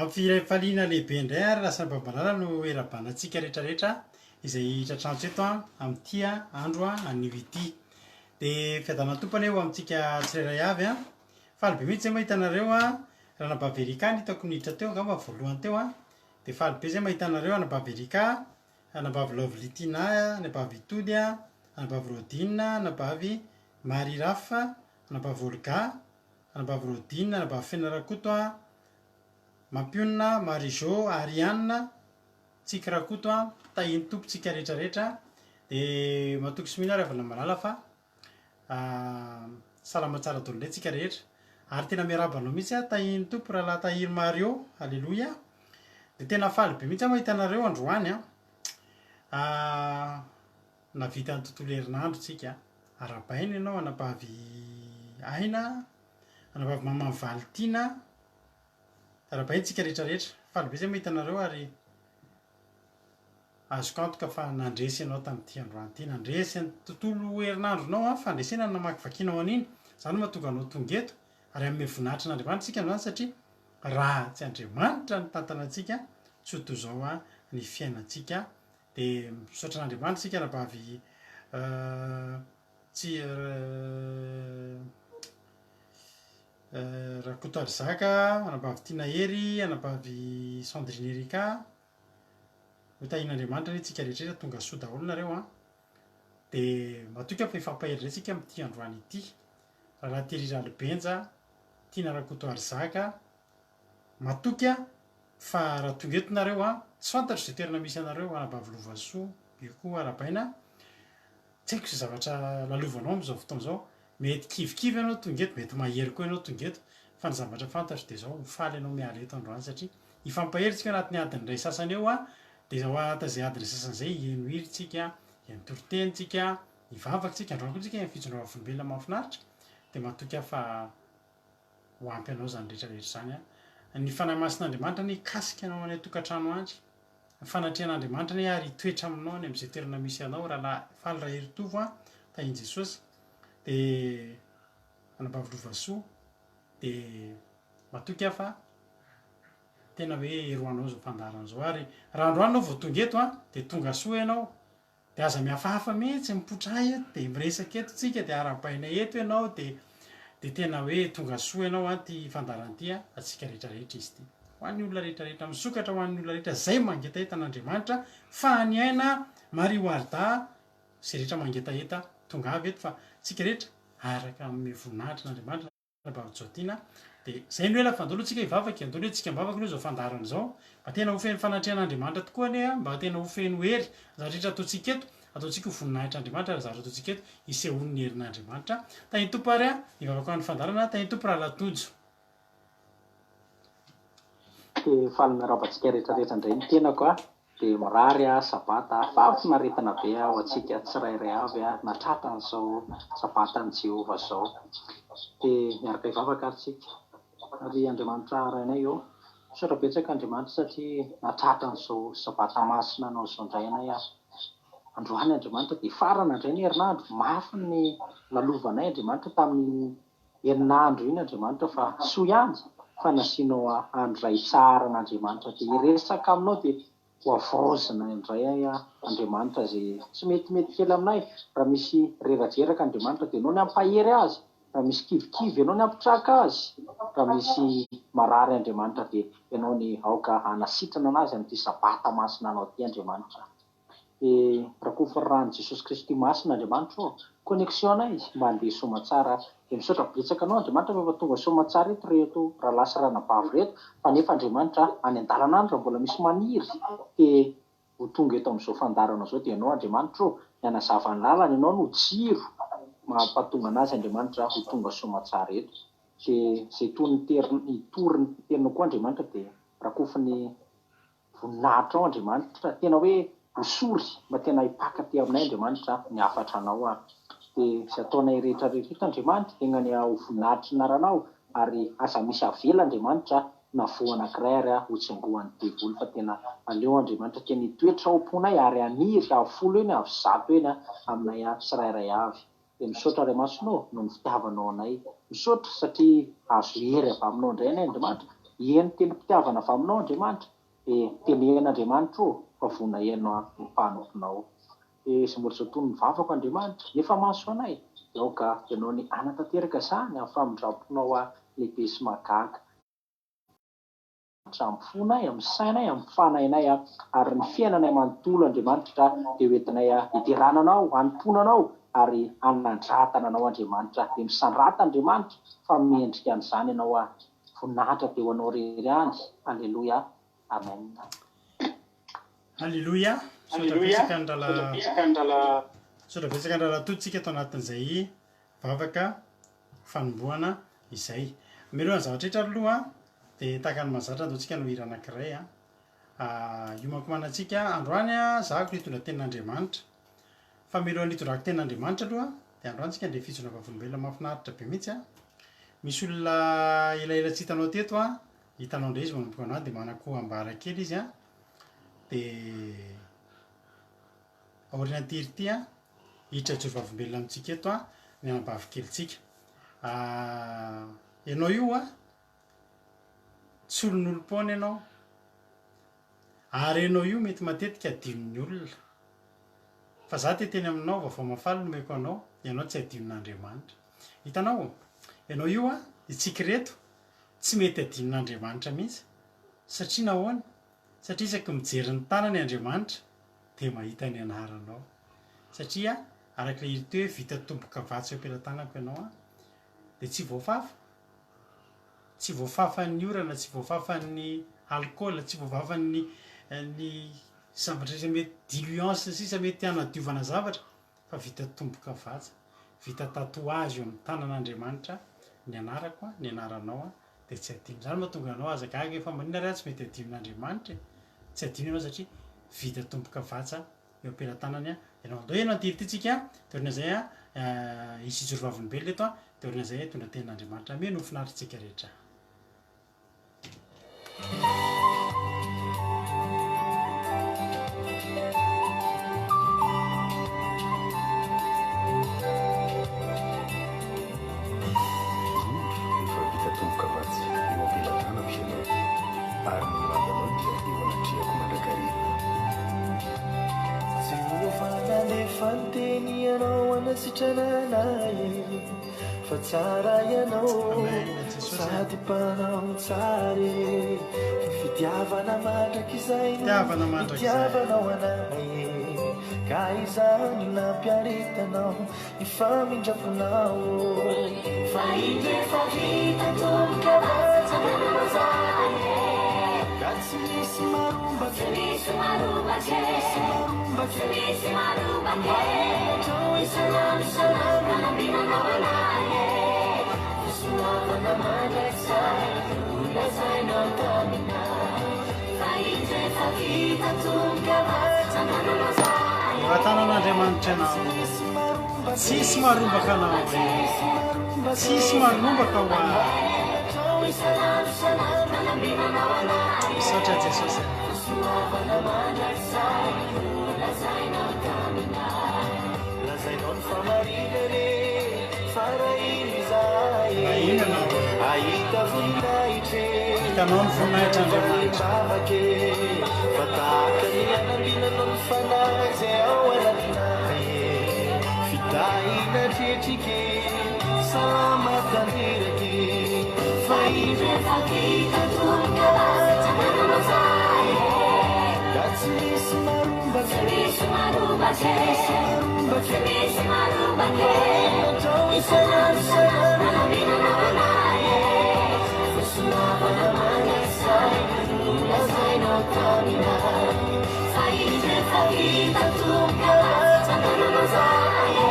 Amin'ny fifaliana lehibe indray ary Rasalabambalala no iarahabana antsika rehetra rehetra izay tratrantsy eto amin'ity andro anio ity. Dia fiadanan'ny Tompo anie ho amintsika tsirairay avy an. Faly be mihitsy zay mahita anareo an. Ranabavy Erika no hitako niditra teo angamba voalohany teo an. Dia faly be zay mahita anareo anabavy Erika, anabavy Lovely Tina, anabavy Tody, anabavy Rodine, anabavy Marie Raf, anabavy Olga, anabavy Rodine, anabavy Fena Rakoto an, Mampionona, Marie Jo, Ariane, Tsiky Rakoto an, tahin'ny Tompo tsika rehetra rehetra, dia matoky sy mino aho ry havana malala fa salama tsara daholo indray tsika rehetra, ary tena miarahaba anao mihitsy aho tahin'ny Tompo rahalahy Tahiry Mario, aleloia, dia tena faly be mihitsy aho mahita anareo androany an, Nahavita ny tontolo herinandro tsika. Arahabaina ianao anabavy Aina, anabavy maman'i Valitiana. Arahabaina tsika rehetra rehetra. Faly be zay mahita anareo ary azoko antoka fa nandresy ianao tamin'ity androany ity. Nandresy ny tontolo herinandronao an, fandresena no namakivakianao an'iny. Izany no mahatonga anao tonga eto. Ary hanome voninahitra an'Andriamanitra isika androany satria raha tsy Andriamanitra nitantana antsika tsy ho toy izao ny fiainantsika Dia misaotra an'Andriamanitra isika anabavy tsy Rakotoarizaka, anabavy Tiana Hery, anabavy Sandrine Erika. Ho tahian'Andriamanitra anie tsika rehetra rehetra, tonga soa daholo nareo an. Dia matoky aho fa hifampahery indray tsika amin'ity androany ity. Rahalahy Thierry Ralibenja, Tiana Rakotoarizaka, Matoky aho fa raha tonga eto nareo an, tsy fantatro izay toerana misy anareo, anabavy Lovasoa, io koa arahabaina, tsy haiko izay zavatra lalovanao amin'izao fotoana izao, mety kivikivy ianao tonga eto, mety mahery koa ianao tonga eto, fa ny zavatra fantatro dia izao, ho faly ianao miala eto androany satria hifampahery tsika anatin'ny adiny iray sasany eo an, dia ao anatin'izay adiny iray sasany izay hiheno hira tsika, hiheno toriteny tsika, hivavaka tsika, androany koa tsika hiheno fijoroana vavolombelona mahafinaritra, dia matoky aho fa Ho ampy anao izany rehetra rehetra izany an. Ny Fanahy Masin'Andriamanitra anie hikasika anao any an-tokantrano any. Ny fanatrehan'Andriamanitra anie ary hitoetra aminao any amin'izay toerana misy anao rahalahy Faly Raheritovo an, tahin'i Jesosy. Dia anabavy Lovasoa, dia matoky aho fa tena hoe hery ho anao izao fandaharana izao. Ary raha androany ianao vao tonga eto an, dia tonga soa ianao. Dia aza mihafahafa mihitsy, mipoitra ahy eto dia miresaka eto tsika dia arahabaina eto ianao dia dia tena hoe tonga soa ianao an ity fandaharana ity an, antsika rehetra rehetra izy ity. Ho an'ny olona rehetra rehetra, misokatra ho an'ny olona rehetra izay mangetaheta an'Andriamanitra, fa ny aina, Marie Warda, izay rehetra mangetaheta tongava eto fa tsika rehetra araka hanome voninahitra an'Andriamanitra. Baba Jotina, dia izay no ela fa andao aloha tsika hivavaka e, andao aloha hitsika am-bavaka aloha izao fandaharana izao, mba tena ho feno fanatrehan'Andriamanitra tokoa anie an, mba tena ho feno hery, ny zavatra rehetra ataontsika eto, ataontsika ho voninahitr'Andriamanitra ary ny zavatra ataontsika eto hisehoan'ny herin'Andriamanitra. Tahin'ny Tompo ary an, hivavaka ho an'ny fandaharana, tahin'ny Tompo Rahalahy Tojo. Dia faly miarahaba antsika rehetra rehetra indray ny tenako a. Dia mirary sabata fahafinaretana be ho antsika tsirairay avy nahatratra an'izao sabatan'i Jehovah izao. Dia miaraka hivavaka ary tsika. Ry Andriamanitra Rainay ô, misaotra betsaka Andriamanitra satria nahatratra an'izao sabata masina anao izao indray anay aho. Androany Andriamanitra dia hifarana indray ny herinandro. Mafy ny lalovanay Andriamanitra tamin'iny herinandro iny Andriamanitra fa soa ihany fa nasianao andro iray hitsaharana Andriamanitra dia hiresaka aminao dia ho havaozina indray Andriamanitra izay tsy metimety kely aminay raha misy reradreraka Andriamanitra dia ianao ny hampahery azy raha misy kivikivy ianao ny hampitraka azy raha misy marary Andriamanitra dia ianao ny aoka hanasitrana anazy amin'ity sabata masina anao ity Andriamanitra. Dia rakofy rano Jesosy Kristy Masina Andriamanitra ô! Connexion anay mba handeha soamatsara dia misaotra betsaka anao Andriamanitra fa efa tonga soamatsara eto reto rahalahy sy ranabavy reto fa nefa Andriamanitra any andalana any raha mbola misy maniry te ho tonga eto amin'izao fandaharana izao dia ianao Andriamanitra ô ny hanazava ny lalana ianao no jiro mampatonga anazy Andriamanitra ho tonga soamatsara eto dia izay toa nitory ny teninao koa Andriamanitra dia rakofy ny Voninahitra ao Andriamanitra, tena hoe hosory mba tena hipaka aty aminay Andriamanitra ny hafatra anao a. Dia izay ataonay rehetra rehetra eto Andriamanitra dia enganie ho voninahitry ny anaranao ary aza misy avela Andriamanitra na voa anankiray ary ho tsingohan'ny devoly fa tena aleo Andriamanitra tena hitoetra ao am-ponay ary haniry avo folo eny avo zato eny aminay tsirairay avy. Dia misaotra Ray Masina ô noho ny fitiavanao anay. Misaotra satria azo hery avy aminao indray anay Andriamanitra. Hihaino tenim-pitiavana avy aminao Andriamanitra, dia teneno Andriamanitra ô, fa vonona hihaino ahy ny mpanomponao. Dia izay mbola tsy voatonon'ny vavako Andriamanitra, nefa mahasoa anay, dia aoka Ianao ny hanatanteraka izany amin'ny famindram-ponao ahy lehibe sy mahagaga. Amin'ny fonay, amin'ny sainay, amin'ny fanahinay ary ny fiainanay manontolo Andriamanitra dia ho entinay hiderana Anao, hanompoana Anao ary hanandratana Anao Andriamanitra. Dia misandrata Andriamanitra fa mendrika an'izany Ianao. Voninahitra dia ho Anao irery ihany. Aleloia. Amen. Aleloia. Misaotra betsaka ny rahalahy Misaotra betsaka ny rahalahy Tojo tsika ato anatin'izay vavaka fanombohana izay. Mialohan'ny zavatra rehetra aloha dia tahaka ny mahazatra andao tsika hanao hira anankiray a. Hiomankomana antsika androany a, za ko hitondra tenin'Andriamanitra. Fa mialohan'ny hitondrako tenin'Andriamanitra aloha dia androany tsika handre fijoroana vavolombelona mahafinaritra be mihitsy a. Misy olona elaela tsy hitanao teto a, hitanao indray izy manomboka androany dia manan-ko ambara kely izy a. Dia aorian'ity hira ity a, hiditra hijoro vavolombelona amintsika eto a, ny anabavy kelintsika. Ianao io a, tsy olon'olom-poana ianao, ary ianao io mety matetika adinon'ny olona. Fa za te hiteny aminao, vaovao mahafaly no omeko anao, ianao tsy adinon'Andriamanitra. Hitanao, ianao io a, isika ireto, tsy mety adinon'Andriamanitra mihitsy. Satria nahoana? Satria isaky mijery ny tanany Andriamanitra dia mahita ny anaranao. Satria araka ilay hira teo hoe vita tombokavatsa eo am-pelatanako ianao an, dia tsy voafafa. Tsy voafafan'ny orana, tsy voafafan'ny alcool, tsy voafafan'ny ny zavatra rehetra mety diluant sy ny sisa mety hanadiovana zavatra fa vita tombokavatsa, vita tatouage eo amin'ny tanan'Andriamanitra ny anarako an, ny anaranao an, dia tsy adino. Izany no mahatonga anao aza gaga hoe fa maninona ary aho tsy mety adinon'Andriamanitra e? Tsy adino ianao satria vita tombokavatsa eo am-pelatanany ianao. Andao hihaino an'ity hira ity tsika, dia aorian'izay hisy hijoro vavolombelona eto, dia aorian'izay hitondra tenin'Andriamanitra. Ameno ho finaritra isika rehetra. Indro, efa vita tombokavatsa eo am-pelatanako ianao, ary ny mandanao dia eo anatrehako mandrakariva. Jehovah nandefa ny teny ianao hanasitranana ahy Fa tsara ianao sady mpanao tsara e Fa fitiavana mandrakizay no itiavanao anay e Ka izany nampiaretanao Ny famindram-ponao Fa indro efa vita tomboka vatana zahay e Ka tsy misy marombaka Tsy misy marombaka Tsy misy marombaka Tsy misy marombaka e Isan'andro isan'andro manambinanao anay e Fahasoavana mandrakizay no nolazainao taminay Fa indro efa vita tomboka vatana zahay e Vatanan'Andriamanitra ianao. Tsisy marombaka anao e. Tsisy marombaka ho ahy. Misaotra Jesosy. Lazainao ny fahamarinana e, fa raha iny izahay Raha iny ianao e. Ahita voninahitra e. Hitanao ny voninahitr'Andriamanitra. Vavaka e, fa tahaka ny anambinanao ny fanahy izay ao anatinay e. Fitahina tretrika e, salama tanteraka e. Fa indro efa vita tomboka zahay e. Ka tsy misy marombaka. Tsy misy marombaka Tsy misy marombaka Tsy misy marombaka e. Isan'andro isan'andro manambinanao anay e. Fahasoavana mandrakizay no nolazainao taminay. Fa indro efa vita tomboka tananao zahay e.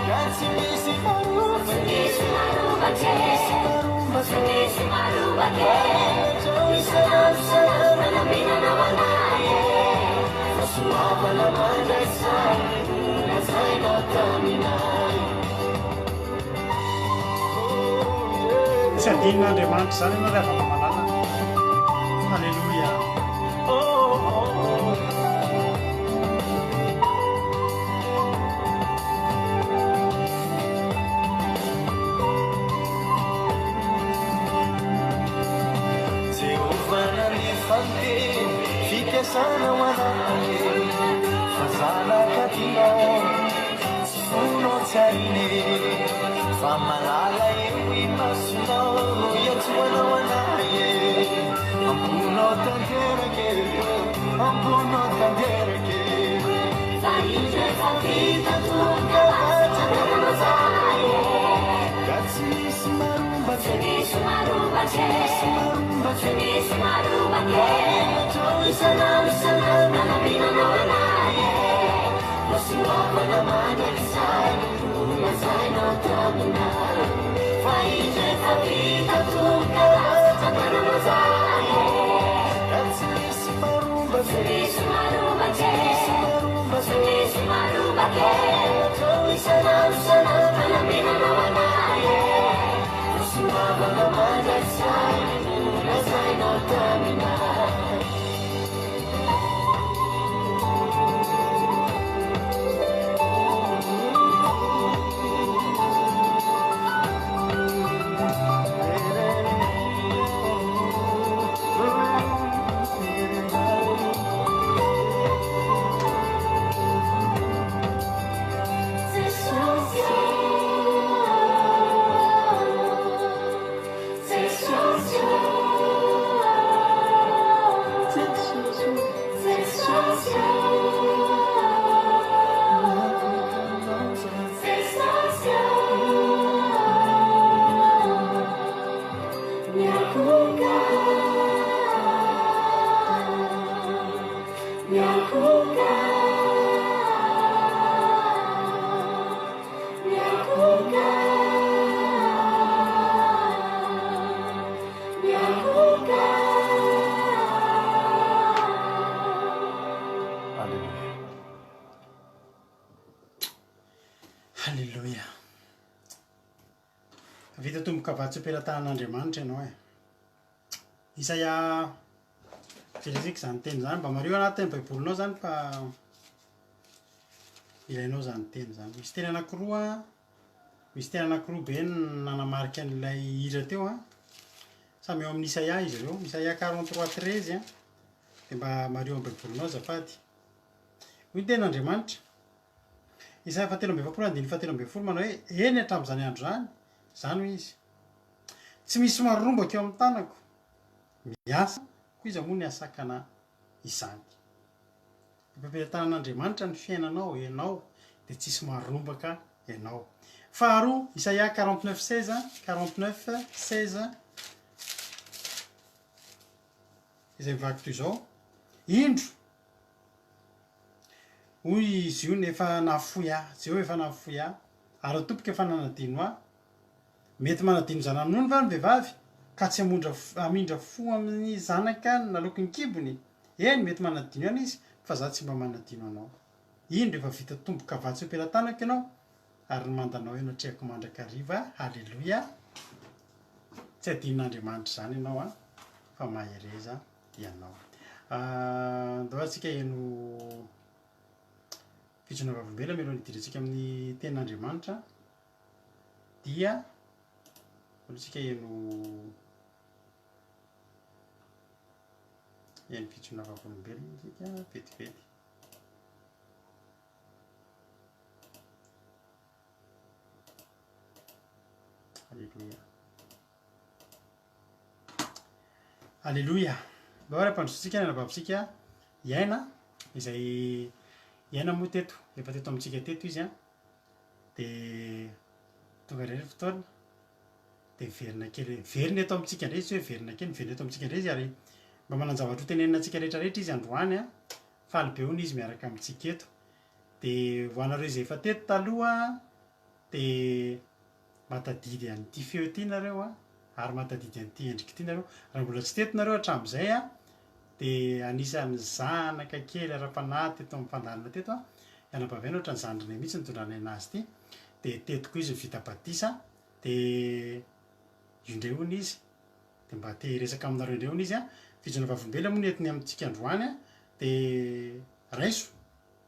Ka tsy misy marombaka Tsy misy marombaka Tsy misy marombaka Tsy misy marombaka e. Isan'andro isan'andro manambinanao anay e. Fahasoavana mandrakizay no nolazainao taminay. Tsy adinon'Andriamanitra izany ianao ry havana malala. Haleloia. tsy arina e Fa malala eo imasonao no iantsoanao anah e Amponao tanteraka e Amponao tanteraka e Fa indro efa vita tonga vatsy anananao zahay e Ka tsy misy marombaka Tsy misy marombaka Tsy misy marombaka Tsy misy marombaka e Hatrao isan'andro isan'andro nanambinanao anay e Nosoavana mandrakizay no nolazainao taminay Fa indro efa vita tonga vatsy anananao zahay e Ka tsy misy marombaka Tsy misy marombaka Tsy misy marombaka Tsy misy marombaka e Hatrao isan'andro isan'andro nanambinanao anay e Nosoavana mandrakizay no nolazainao taminay. Haleloia. Vita tombokavatso am-pelatanan'Andriamanitra ianao e. Isaia Jerezika izany teny izany, mba mariho anatin'ny baibolinao izany fa ilainao izany teny izany. Misy teny anankiroa, misy teny anankiroa be nanamarika an'ilay hira teo an. Samy ao amin'ny Isaia izy ireo. Isaia 43 13 an. Dia mba mariho amin'ny baibolinao azafady. Hoy ny tenin'Andriamanitra. Isaia fahatelo amby 40 andininy fahatelo ambin'ny folo manao hoe eny hatramin'izany andro izany, izany hoy izy. Tsy misy marombaka eo amin'ny tanako. Miasa, koa iza moa ny hahasakana izany? Eo-pampitanan'Andriamanitra ny fiainanao, ianao, dia tsisy marombaka ianao. Faharoa, Isaia 49 16, 49 16, izay mivaky toy izao, Indro, hoy izy io, efa nahafoy ahy, Jehovah efa nahafoy ahy, ary ny Tompoko efa nanadino ahy. Mety manadino zana-nono va ny vehivavy, ka tsy hamondra hamindra fo amin'ny zanaka naloaky ny kibony? Eny, mety manadino ihany izy, fa izaho tsy mba manadino anao. Indro, efa vita tombo-kavatsy eo am-pelatanako ianao, ary ny mandanao eo anatrehako mandrakariva. Haleloia! Tsy adinon'Andriamanitra izany ianao an, fa mahereza ianao. Andao antsika heno fijoroana vavolombelona mialohan'ny hidirantsika amin'ny tenin'Andriamanitra. Dia aloha tsika heno heno fijoroana vavolombelona isika vetivety. Aleloia. Aleloia. Mba ary ampandrosoantsika ny anabavintsika hiaina izay hiaina moa teto, efa teto amintsika teto izy an. Dia tonga indray ny fotoana, dia miverina kely, miverina eto amintsika indray izy, tsy hoe miverina kely, miverina eto amintsika indray izy ary mba manan-javatra ho tenenina antsika rehetra rehetra izy androany an, faly be hono izy miaraka amintsika eto. Dia ho anareo izay efa teto taloha dia mahatadidy an'ity feo ity nareo an, ary mahatadidy an'ity endrika ity nareo. Raha mbola tsy teto nareo hatramin'izay an, dia anisan'ny zanaka kely ara-panahy teto amin'ny fandaharana teto an, i anabavy aina ohatran'ny zandrinay mihitsy nitondranay anazy ity, dia teto koa izy no vita batisa, dia io indray hono izy, dia mba te hiresaka aminareo indray hono izy an, fijoroana vavolombelona moa no entiny amintsika androany an, dia raiso.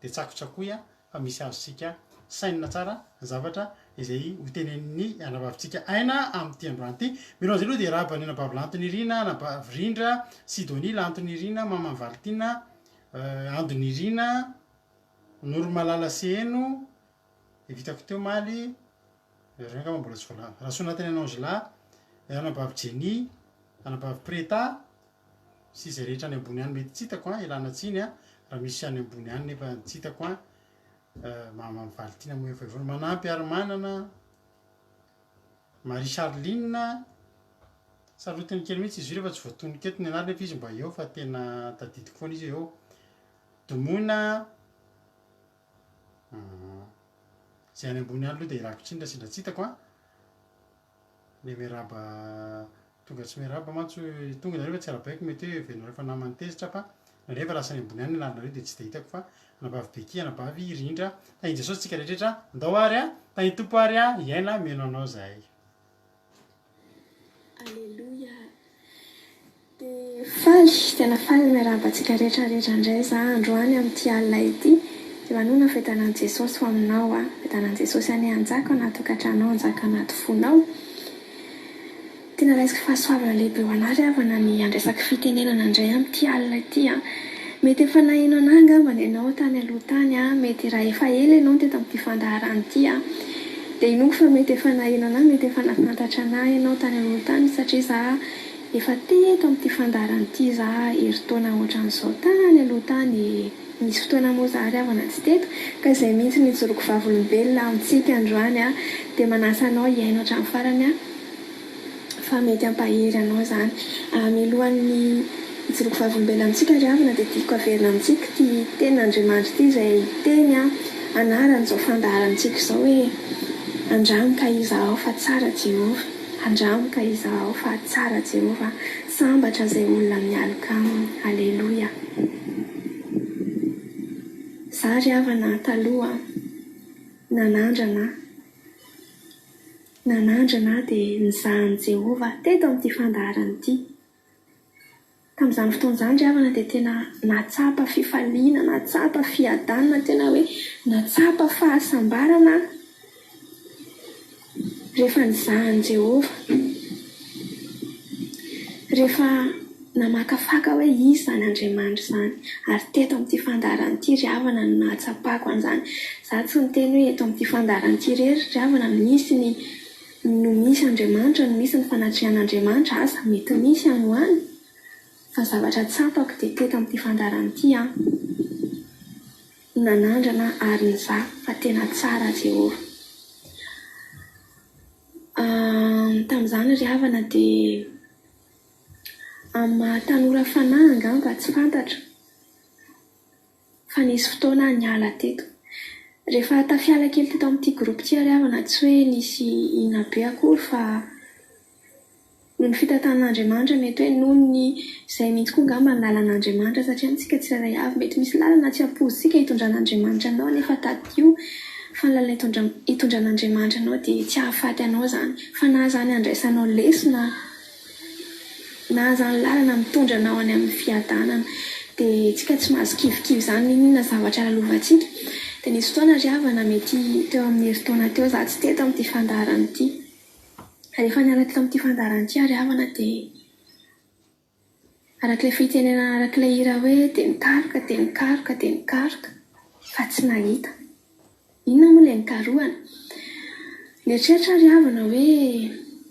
dia tsakotsakoy fa misy azontsika sainina tsara ny zavatra izay ho tenenin'ny anabavintsika Aina amin'ity androany ity. Mialohan'izay aloha dia arahaba ny anabavy Lantonirina, anabavy Rindra, Sidonie, Lantonirina, Maman'i Valitiana, Andonirina, Noromalala Seheno. Evitako teo omaly, ireo angamba mbola tsy voalavo. Rasoanantenaina Angela, anabavy Jenny, anabavy Preta, sy izay rehetra any ambony any mety tsy hitako an, ialana tsiny an, raha misy any ambony any nefa tsy hitako an, mama Valentiana moa efa efa manampy ary manana, Marie Charline, sarotiny kely mihitsy izy io rehefa tsy voatonoko eto ny anarany nefa izy mba eo fa tena tadidiko foana izy eo, Domoina, Izay any ambony any aloha dia ialako tsiny raha sendra tsy hitako an. Ilay miarahaba tonga tsy miarahaba mantsy tonga nareo fa tsy arahabaiko mety hoe heverinareo fa naman'ny tezitra fa nareo efa lasa any ambony any ny anaranareo dia tsy dia hitako fa anabavy Becky, anabavy Rindra. Tahin'i Jesosy tsika rehetra rehetra. Andao ary an, tahin'ny Tompo ary an, hiaina mihaino anao zahay. Aleloia! Dia faly, tena faly miarahaba antsika rehetra rehetra indray za androany amin'ity alina ity. Dia manonona fiadanan'i Jesosy ho aminao aho. Fiadanan'i Jesosy anie hanjaka ao anaty tokantranonao, hanjaka ao anaty fonao. Tena raisiko fahasoavana lehibe ho anah ry havana ny handraisako fitenenana indray amin'ity alina ity an. Mety efa naheno anah angambany ianao tany aloha tany an, mety raha efa ela ianao no teto amin'ity fandaharana ity an, dia inoako fa mety efa naheno anah, mety efa nahafantatra anah ianao tany aloha tany satria za efa teto amin'ity fandaharana ity za herintaona ohatran'izao tany aloha tany e. Nisy fotoana moa za ry havana tsy teto ka izay mihitsy no ijoroako vavolombelona amintsika androany an, dia manasa anao hihaino hatramin'ny farany an. Fa mety hampahery anao izany. Mialohan'ny hijoroako vavolombelona amintsika ry havana dia tiako haverina amintsika ity tenin'Andriamanitra ity izay teny anaran'izao fandaharantsika izao hoe Andramo ka izahao fa tsara Jehovah, andramo ka izahao fa tsara Jehovah, sambatra izay olona mialoka aminy. Aleloia. Za ry havana taloha nanandrana Nanandrana aho dia nizaha an'i Jehovah teto amin'ity fandaharana ity. Tamin'izany fotoana izany ry havana dia tena nahatsapa fifaliana, nahatsapa fiadanana, tena hoe nahatsapa fahasambarana aho rehefa nizaha an'i Jehovah. Rehefa namakafaka hoe iza izany Andriamanitra izany. Ary teto amin'ity fandaharana ity ry havana no nahatsapako an'izany. Izaho tsy niteny hoe eto amin'ity fandaharana ity irery ry havana no misy ny no misy Andriamanitra, no misy ny fanatrehan'Andriamanitra, asa mety misy any ho any, fa ny zavatra tsapako dia teto amin'ity fandaharana ity aho no nanandrana ary nizaha fa tena tsara Jehovah. Tamin'izany ry havana dia amin'ny maha tanora fanahy angamba tsy fantatra fa nisy fotoana aho niala teto. Rehefa tafiala kely teto amin'ity groupe ity aho ry havana tsy hoe nisy inona be akory fa noho ny fitantanan'Andriamanitra mety hoe noho ny izay mihitsy koa angamba ny lalan'Andriamanitra satria amintsika tsirairay avy mety misy lalana tsy ampoizintsika hitondran'Andriamanitra anao nefa tadidio fa ny lalana hitondran'Andriamanitra anao dia tsy hahafaty anao izany fa na izany handraisanao lesona na izany lalana mitondra anao any amin'ny fiadanana dia tsika tsy mahazo kivikivy izany n'inon'inona zavatra lalovantsika dia nisy fotoana ry havana mety teo amin'ny herintaona teo za tsy teto amin'ity fandaharana ity. Rehefa niala teto amin'ity fandaharana ity aho ry havana dia araka ilay fitenenana araka ilay hira hoe dia nikaroka dia nikaroka dia nikaroka fa tsy nahita. Inona moa ilay nikarohana? Nieritreritra aho ry havana hoe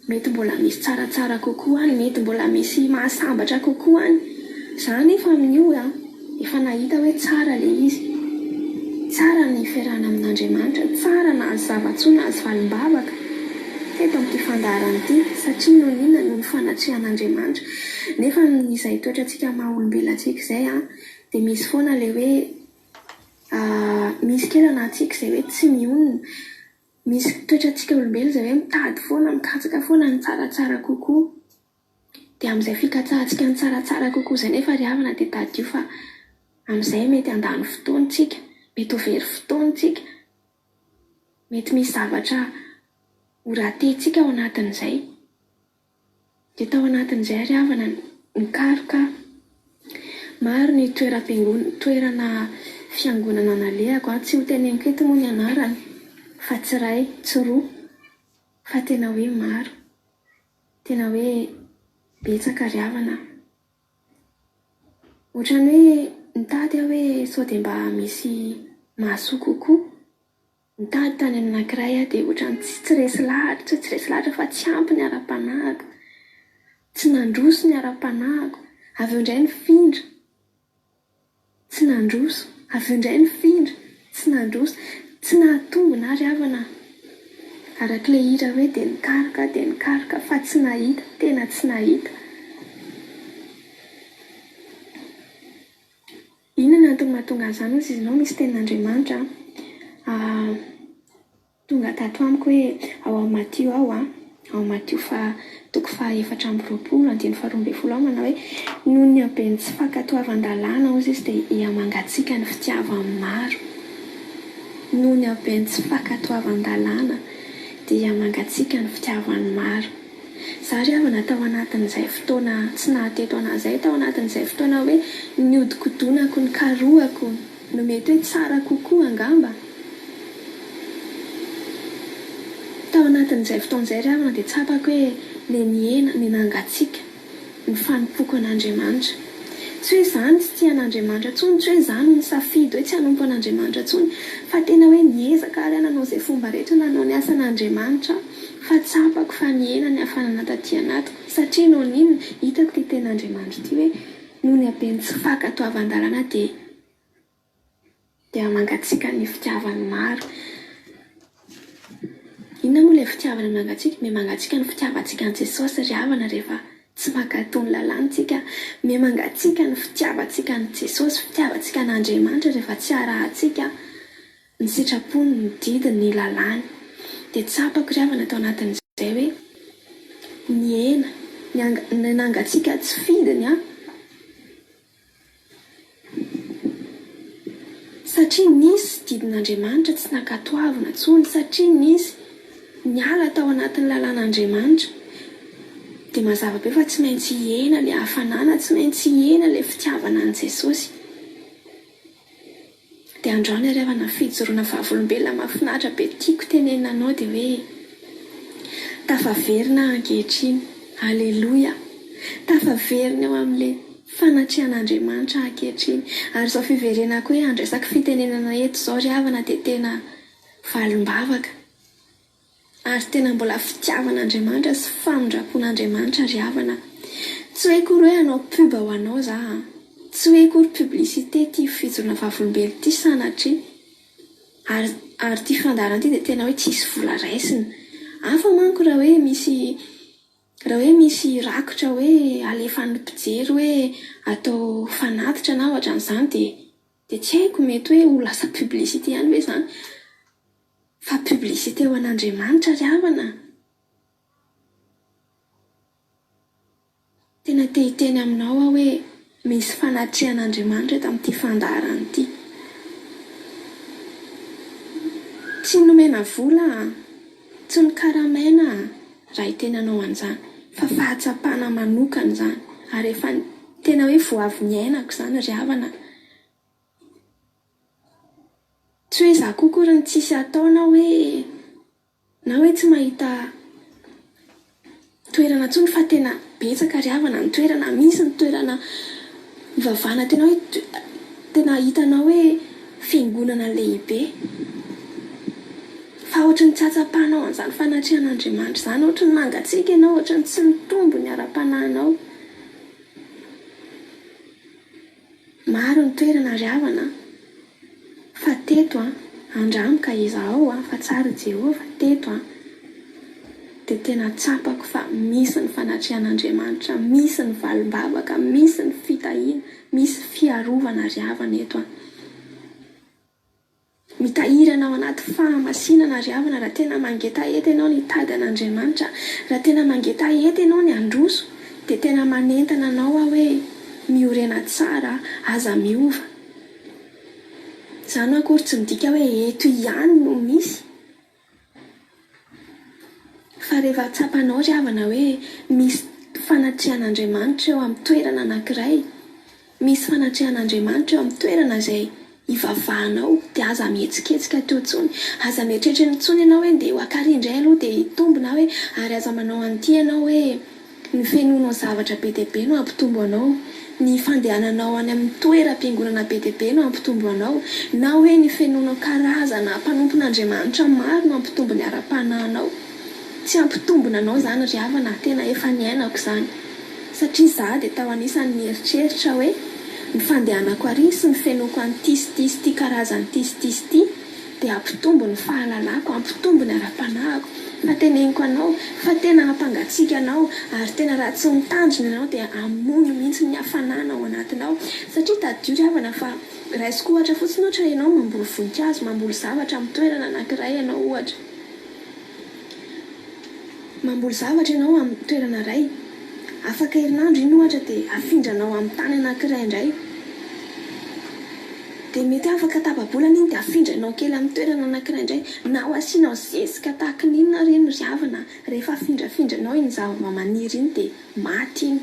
mety mbola misy tsaratsara kokoa any, mety mbola misy mahasambatra kokoa any. Za anefa amin'io an, efa nahita hoe tsara ilay izy. Tsara ny fiarahana amin'Andriamanitra, tsara nahazo zava-tsoa, nahazo valim-bavaka teto amin'ity fandaharana ity, satria noho ny inona? Noho ny fanatrehan'Andriamanitra. Nefa amin'izay toetrantsika maha olombelona antsika izay an, dia misy foana ilay hoe misy kely anatintsika izay hoe tsy mionona, misy toetrantsika olombelona izay hoe mitady foana, mikatsaka foana ny tsaratsara kokoa. Dia amin'izay fikatsahantsika ny tsaratsara kokoa izay nefa ry havana dia tadidio fa amin'izay mety handany fotoana tsika, mety ho very fotoana tsika, mety misy zavatra ho rater-tsika ao anatin'izay. Dia tao anatin'izay ry havana nikaroka aho. Maro ny toeram-piangon-, toerana fiangonana nalehako an, tsy ho teneniko eto moa ny anarany fa tsy iray, tsy roa fa tena hoe maro. Tena hoe betsaka ry havana a. Ohatran'ny hoe nitady aho hoe sao dia mba misy mahasoa kokoa. Nitady tany amin'ny anankiray aho dia ohatran'ny tsy tsy resy lahatra, tsy hoe tsy resy lahatra fa tsy ampy ny ara-panahiko. Tsy nandroso ny ara-panahiko. Avy eo indray nifindra, tsy nandroso. Avy eo indray nifindra, tsy nandroso. Tsy nahatombina ary havana a! Arak'ilay hira hoe dia nikaroka aho dia nikaroka fa tsy nahita, tena tsy nahita. Inona ny antony mahatonga an'izany hozy izy nao misy tenin'Andriamanitra tonga tato amiko hoe ao amin'ny Matio ao an, ao amin'ny Matio faha toko faha 24 andininy faha 12 ao manao hoe noho ny haben'ny tsy fankatoavan-dalàna hozy izy dia hihamangatsiaka ny fitiavan'ny maro. Noho ny haben'ny tsy fankatoavan-dalàna dia hihamangatsiaka ny fitiavan'ny maro. Za ry havana tao anatin'izay fotoana tsy nahateto anah zay, tao anatin'izay fotoana hoe niodikodonako nikarohako no mety hoe tsara kokoa angamba. Tao anatin'izay fotoana izay ry havana dia tsapako hoe le nihena, le nangatsiaka ny fanompoako an'Andriamanitra. Tsy hoe za no tsy tia an'Andriamanitra intsony, tsy hoe za no nisafidy hoe tsy hanompo an'Andriamanitra intsony, fa tena hoe niezaka ary aho nanao izay fomba rehetra nanao ny asan'Andriamanitra aho. Fa tsapako fa nihena ny hafanana taty anatiko. Satria noho ny inona? Hitako ity tenin'Andriamanitra ity hoe, noho ny haben'ny tsy fankatoavan-dalàna dia dia mangatsiaka ny fitiavan'ny maro. Inona moa ilay fitiavana mangatsiaka? Miha mangatsiaka ny fitiavantsika an'i Jesosy ry havana rehefa tsy mankatò ny lalàny tsika. Miha mangatsiaka ny fitiavantsika an'i Jesosy, fitiavantsika an'Andriamanitra rehefa tsy arahantsika ny sitrapony, ny didiny, ny lalàny. Dia tsapako ry havana tao anatin'izay hoe nihena, ny nangatsiaka tsy fidiny aho satria nisy didin'Andriamanitra tsy nankatoavina intsony, satria nisy niala tao anatin'ny lalàn'Andriamanitra. Dia mazava be fa tsy maintsy hihena ilay hafanana, tsy maintsy hihena ilay fitiavana an'i Jesosy. Dia androany ary havana fijoroana vavolombelona mahafinaritra be tiako tenenina anao dia hoe tafaverina aho ankehitriny. Aleloia! Tafaverina eo amin'ilay fanatrehan'Andriamanitra aho ankehitriny. Ary izao fiverenako hoe andraisako fitenenana eto izao ry havana dia tena valim-bavaka. Ary tena mbola fitiavan'Andriamanitra sy famindrampon'Andriamanitra ry havana a! Tsy hoe akory hoe hanao pub ho anao za an! Tsy hoe akory publicité ity fijoroana vavolombelona ity sanatria! Ary ary ity fandaharana ity dia tena hoe tsisy vola raisina. Hafa manko raha hoe misy raha hoe misy rakotra hoe alefan'ny mpijery hoe atao fanatitra na ohatran'izany dia dia tsy haiko mety hoe ho lasa publicité ihany ve izany? Fa publicité ho an'Andriamanitra ry havana a! Tena te hiteny aminao aho hoe misy fanatrehan'Andriamanitra eto amin'ity fandaharana ity. Tsy nomena vola aho, tsy nokaramaina aho raha hiteny anao an'izany, fa fahatsapana manokana izany, ary efa tena hoe vao avy niainako izany ry havana a! Tsy hoe za koa akory no tsisy atao na hoe na hoe tsy mahita toerana intsony fa tena betsaka ry havana ny toerana misy ny toerana ivavahana tena hoe tena hitanao hoe fiangonana lehibe fa ohatry ny tsy ahatsapanao an'izany fanatrehan'Andriamanitra izany ohatry ny mangatsiaka ianao ohatry ny tsy mitombo ny ara-panahinao. Maro ny toerana ry havana an! Fa teto an, andramo ka izahao an, fa tsara i Jehovah, teto an, dia tena tsapako fa misy ny fanatrehan'Andriamanitra, misy ny valim-bavaka, misy ny fitahiana, misy fiarovana ry havana eto an. Mitahiry anao anaty fahamasinana ry havana raha tena mangetaheta ianao ny hitady an'Andriamanitra, raha tena mangetaheta ianao ny handroso dia tena manentana anao aho hoe miorena tsara, aza miova. Izany akory tsy midika hoe eto ihany no misy fa rehefa tsapanao ry havana hoe misy fanatrehan'Andriamanitra eo amin'ny toerana anankiray, Misy fanatrehan'Andriamanitra eo amin'ny toerana izay ivavahanao dia aza mihetsiketsika teo intsony. Aza mieritreritra intsony ianao hoe ndeha ho akary indray aloha dia hitombo na hoe ary aza manao an'ity ianao hoe ny fenoanao zavatra be dia be no hampitombo anao. ny fandehananao any amin'ny toeram-piangonana be dia be no hampitombo anao, na hoe ny fenoanao karazana mpanompon'Andriamanitra maro no hampitombo ny ara-panahinao. Tsy hampitombona anao izany ry havana, tena efa niainako izany. Satria izaho dia tao anisan'ny nieritreritra hoe ny fandehanako ary sy ny fenoako an'ity sy ity sy ity karazana ity sy ity sy ity dia hampitombo ny fahalalako, hampitombo ny ara-panahiko. Fa teneniko anao fa tena hampangatsiaka anao ary tena raha tsy mitandrina ianao dia hamono mihitsy ny hafanana ao anatinao. Satria tadidio ry havana fa raisiko ohatra fotsiny ohatra ianao mamboly voninkazo, mamboly zavatra amin'ny toerana anankiray ianao ohatra. Mamboly zavatra ianao amin'ny toerana iray. Afaka herinandro iny ohatra dia afindranao amin'ny tany anankiray indray. Dia mety hoe afaka tapa-bolana iny dia afindranao kely amin'ny toerana anankiray indray. Na ho asianao zezika tahaka ny inona ary iny ry havana, rehefa afindrafindranao iny zavamaniry iny dia maty iny.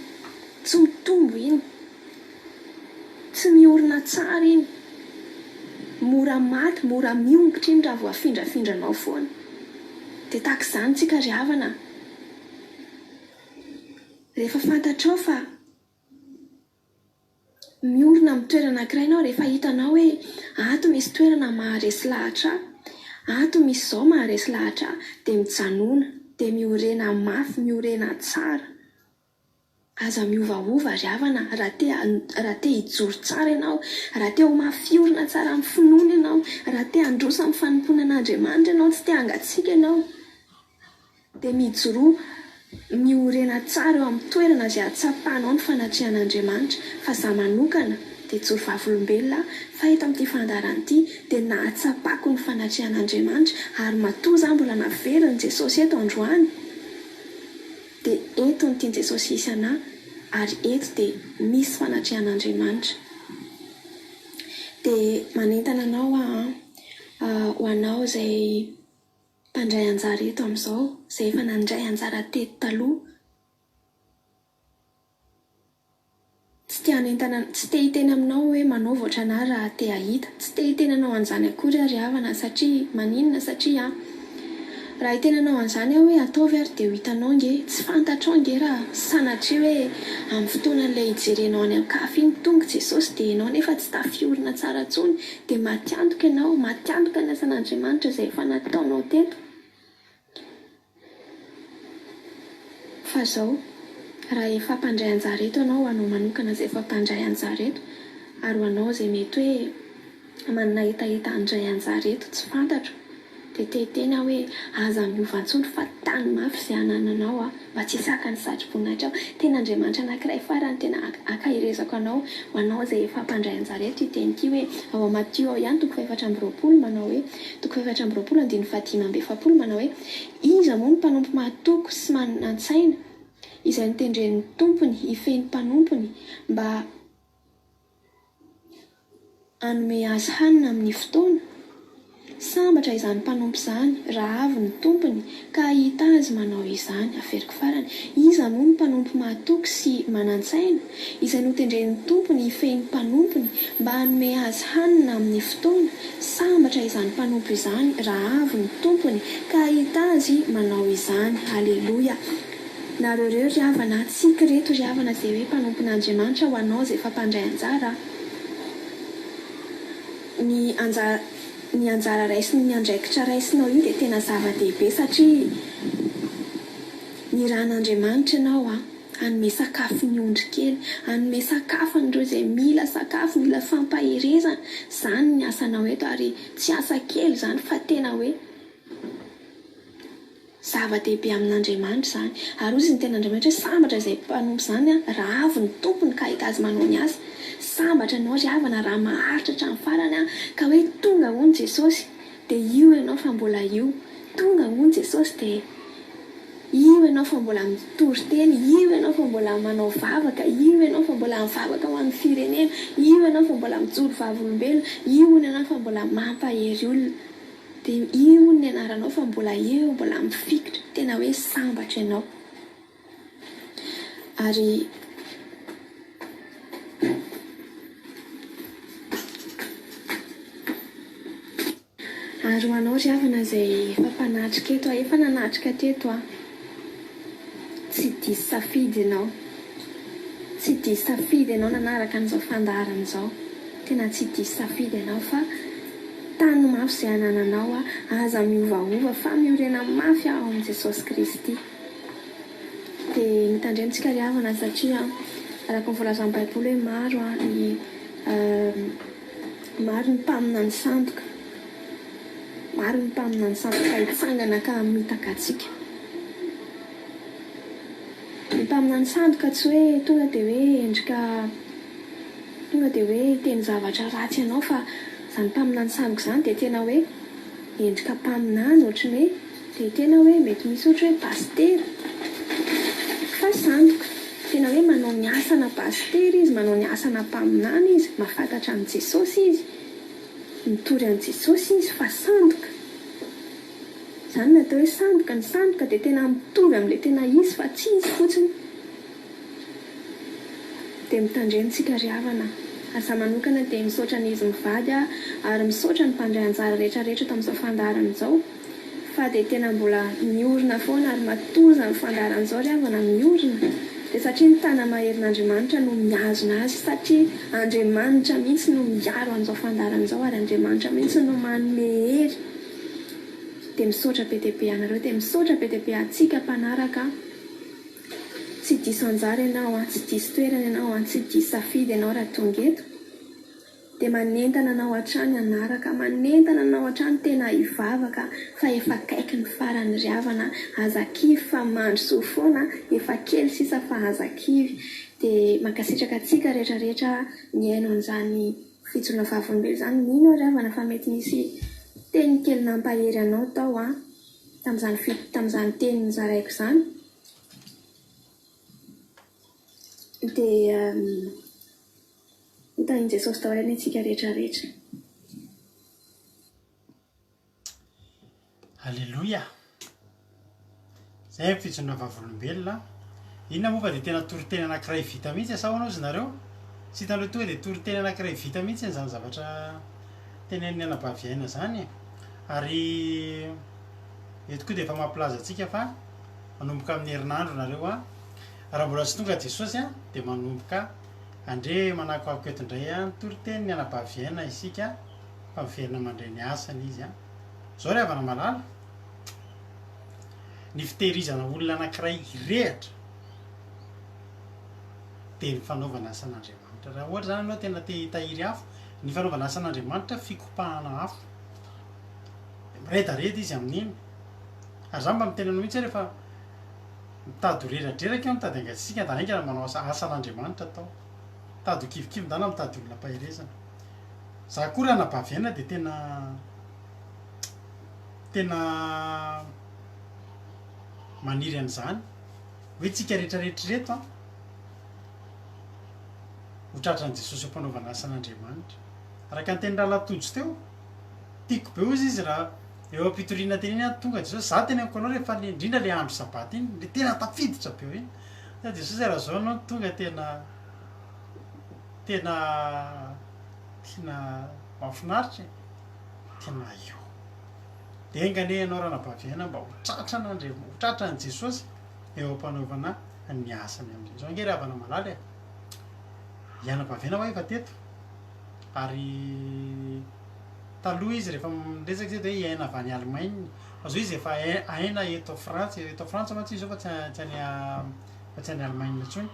Tsy mitombo iny. Tsy miorina tsara iny. Mora maty, mora miongotra iny raha vao afindrafindranao foana. Dia tahaka izany tsika ry havana a. Rehefa fantatrao fa miorina amin'ny toerana anankiray ianao, rehefa hitanao hoe ato misy toerana maharesy lahatra ahy, ato misy izao maharesy lahatra ahy, dia mijanona, dia miorena mafy, miorena tsara. Aza miovaova ry havana raha te raha te hijoro tsara ianao, raha te ho mafy orina tsara amin'ny finoana ianao, raha te handroso amin'ny fanompoana an'Andriamanitra ianao, tsy te hangatsiaka ianao, dia mijoroa, miorena tsara eo amin'ny toerana izay hahatsapanao ny fanatrehan'Andriamanitra. Fa za manokana dia joro vavolombelona aho fa eto amin'ity fandaharana ity dia nahatsapako ny fanatrehan'Andriamanitra ary matoa za mbola naverin'i Jesosy eto androany, Dia eto no tian'i Jesosy hisy anà, ary eto dia misy fanatrehan'Andriamanitra. Dia manentana anao aho an, ho anao izay mpandray anjara eto amin'izao, izay efa nandray anjara teto taloha, Tsy te hanentana, tsy te hiteny aminao hoe manaova ohatranà raha te hahita. Tsy te hiteny anao an'izany akory aho ry havana satria maninona? Satria an, raha hiteny anao an'izany aho hoe ataovy ary dia ho hitanao ange, tsy fantatrao ange raha sanatria hoe amin'ny fotoana ilay hijerenao any an-kafa iny tonga Jesosy dia ianao nefa tsy tafiorina tsara intsony dia maty antoka ianao, maty antoka ny asan'Andriamanitra izay efa nataonao teto. Fa zao, raha efa mpandray anjara eto ianao, ho anao manokana izay efa mpandray anjara eto, ary ho anao izay mety hoe manana hetaheta handray anjara eto, tsy fantatro, dia te hiteny aho hoe aza miova intsony fa tano mafy izay anananao a, mba tsy hisaka ny satroboninahitra ao. Tena Andriamanitra anankiray farany tena ankaherezako anao, ho anao izay efa mpandray anjara eto ity teny ity hoe, ao amin'ny Matio ao ihany toko fahefatra 24 manao hoe, Toko faha-24 andininy faha-45 manao hoe, Iza moa no mpanompo mahatoky sy manan-tsaina, izay notendren'ny tompony hifehy ny mpanompony mba hanome azy hanina amin'ny fotoana? Sambatra izany mpanompo izany raha avy ny tompony ka hahita azy manao izany. Averiko farany, Iza moa no mpanompo mahatoky sy manan-tsaina, izay notendren'ny tompony hifehy ny mpanompony mba hanome azy hanina amin'ny fotoana? Sambatra izany mpanompo izany raha avy ny tompony ka hahita azy manao izany. Aleloia! Nareo reo ry havana a, tsika reto ry havana izay hoe mpanompon'Andriamanitra ho anao izay efa mpandray anjara a, ny anjara ny anjara raisiny ny andraikitra raisinao io dia tena zava-dehibe satria nirahan'Andriamanitra ianao a. Hanome sakafo ny ondry kely, hanome sakafo an'ireo izay mila sakafo, mila fampaherezana. Izany ny asanao eto ary tsy asa kely izany fa tena hoe zava-dehibe amin'Andriamanitra izany. Ary hoy izy ny tenin'Andriamanitra hoe sambatra izay mpanompo izany raha avy ny tompony ka hahita azy manao ny asa. Sambatra ianao ry havana raha maharitra hatramin'ny farany ka hoe tonga hono Jesosy dia io ianao fa mbola io. Tonga hono Jesosy dia. Io ianao fa mbola mitory teny, io ianao fa mbola manao vavaka, io ianao fa mbola mivavaka ho an'ny firenena, io ianao fa mbola mijoro vavolombelona, io hono ianao fa mbola mampahery olona. Dia io hono ny anaranao fa mbola eo, mbola mifikitra. Tena hoe sambatra ianao. Ary. Ary ho anao ry havana izay efa mpanatrika eto, efa nanatrika teto aho, tsy diso safidy ianao. Tsy diso safidy ianao nanaraka an'izao fandaharana izao. Tena tsy diso safidy ianao fa tano mafy izay anananao aza miovaova fa miorena mafy ao amin'i Jesosy Kristy. Dia mitandremo tsika ry havana satria araka ny voalazan'ny baiboly hoe maro ny maro ny mpaminany sandoka. Maro ny mpaminany sandoka hitsangana ka hamitaka antsika. Ny mpaminany sandoka tsy hoe tonga dia hoe endrika tonga dia hoe hiteny zavatra ratsy anao fa izany mpaminany sandoka izany dia tena hoe endrika mpaminany ohatry ny hoe dia tena hoe mety misy ohatra hoe pasitera fa sandoka, tena hoe manao ny asana pasitera izy, manao ny asana mpaminany izy, mahafantatra an'i Jesosy izy, mitory an'i Jesosy izy fa sandoka. Izany no atao hoe sandoka, ny sandoka dia tena mitovy amin'ilay tena izy fa tsy izy fotsiny. Dia mitandremo tsika ry havana a. Ary za manokana dia misaotra an'izy mivady aho ary misaotra ny mpandray anjara rehetra rehetra tamin'izao fandaharana izao fa dia tena mbola miorina foana ary matoa izany fandaharana izao ry havana miorina dia satria ny tana-maherin'Andriamanitra no mihazona azy satria Andriamanitra mihitsy no miaro an'izao fandaharana izao ary Andriamanitra mihitsy no manome hery Dia misaotra be dia be anareo, dia misaotra be dia be antsika mpanaraka an! Tsy diso anjara ianao an, tsy diso toerana ianao an, tsy diso safidy ianao raha tonga eto. Dia manentana anao hatrany hanaraka, manentana anao hatrany tena hivavaka fa efa akaiky ny farany ry havana a, aza kivy fa mandrosoa foana, efa kely sisa fa aza kivy. Dia mankasitraka antsika rehetra rehetra nihaino an'izany Fijoroana vavolombelona izany, mino aho ry havana fa mety nisy teny kely nampahery anao tao an, tamin'izany fi, tamin'izany teny nozaraiko izany. Dia ho tahin'i Jesosy daholo anie isika rehetra rehetra. Aleloia! Zay ny fijoroana vavolombelona. Inona moa fa dia tena toriteny anankiray vita mihitsy e, sa ahoana ozy nareo? Tsy hitanareo tonga dia toriteny anankiray vita mihitsy izany zavatra tenenin'ny anabavy Aina izany e. Ary eto koa dia efa mampilaza antsika fa manomboka amin'ny herinandro nareo an. Raha mbola tsy tonga Jesosy an, dia manomboka andre manakoako eto indray an, ny toritenin'ny anabavy Aina isika. fa miverina mandray ny asany izy an! Zao ry havana malala, ny fitehirizana olona anankiray hirehatra dia ny fanaovana asan'Andriamanitra. Raha ohatra zany ianao tena te hitahiry afo, ny fanaovana asan'Andriamanitra fikopahana afo. Dia miredareda izy amin'iny. Ary za mba miteny anao mihitsy hoe rehefa mitady ho reradreraka aho, mitady hangatsiaka, dia haingana manao asa asan'Andriamanitra atao. Mitady ho kivikivy ndana mitady olona ampaherezana. Za koa ranabavy aina dia tena tena maniry an'izany hoe tsika rehetra rehetra ireto an ho tratran'i Jesosy eo am-panaovana asan'Andriamanitra. Araka ny tenin'i Rahalahy Tojo teo, tiako be hozy izy raha eo am-pitoriana teny iny an, tonga Jesosy, za teneniko anao rehefa le, indrindra le andro sabata iny, le tena tafiditra be eo iny, Jesosy raha zao ianao no tonga tena Tena tena mahafinaritra e! Tena io. Dia enga anie ianao ranabavy aina mba ho tratran'Andriam- ho tratran'i Jesosy eo am-panaovana ny asany amin'izay. Izao ange ry havana malala e! I anabavy aina hoa efa teto ary taloha izy rehefa miresaka izy dia hoe i aina avy any Allemagne fa izao izy efa aina eto Frantsa, eto Frantsa mantsy izy izao fa tsy tsy any fa tsy any Allemagne intsony.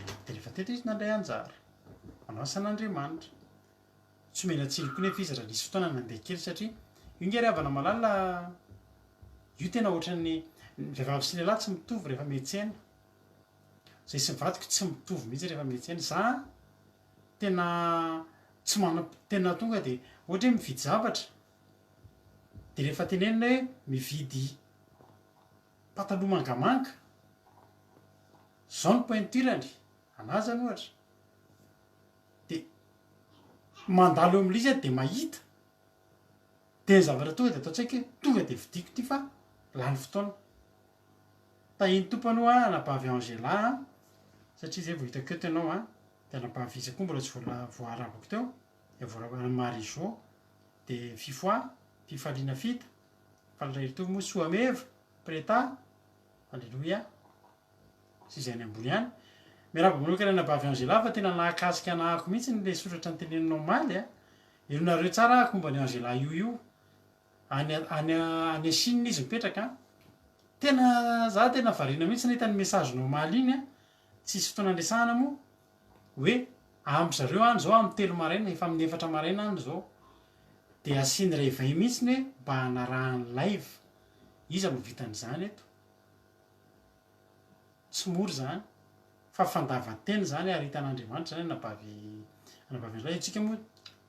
Dia rehefa teto izy nandray anjara. Manao asan'Andriamanitra. Tsy omena tsiny koa nefa izy raha nisy fotoana nandeha kely satria io nge ry havana malala io tena ohatran'ny ny vehivavy sy lehilahy tsy mitovy rehefa miantsena. Zay sy ny vadiko tsy mitovy mihitsy rehefa miantsena. Za tena tsy manam tena tonga dia ohatra hoe mividy zavatra dia rehefa tenenina hoe mividy pataloha mangamanga Zao ny pointure-ny, anah zany ohatra, de mandalo eo amin'ilay izy aho de mahita, de ny zavatra tonga de ato an-tsaiko hoe tonga de vidiako ity fa lany fotoana. Tahin'ny Tompo aloha anabavy Angela a, satria zay vao hitako eto ianao a, de anabavy iza koa mbola tsy voala- voaarabako teo, de voaarabako Marie Jo, de Fifoha, Fifaliana Fita, Faly Raheritovo moa, Soameva, Preta, Aleloia. sy izay any ambony any. Miarahaba manokana anabavy Angela fa tena nahakasika anahako mihitsy ilay soratra noteneninao omaly a! Henonareo tsara ahako momba an'i Angela io io. Any any any Chine izy mipetraka an! Tena za tena variana mihitsy nahita ny message-nao omaly iny an! Tsisy fotoana niresahana moa hoe amin-dry zareo any izao amin'ny telo maraina, efa amin'ny efatra maraina any izao. Dia asiany réveil mihitsy hoe mba hanarahany live. Iza no vitan'izany eto? Tsy mora izany fa fandavan-tena izany ary hitan'Andriamanitra izany anabavy anabavy Angela. Isika moa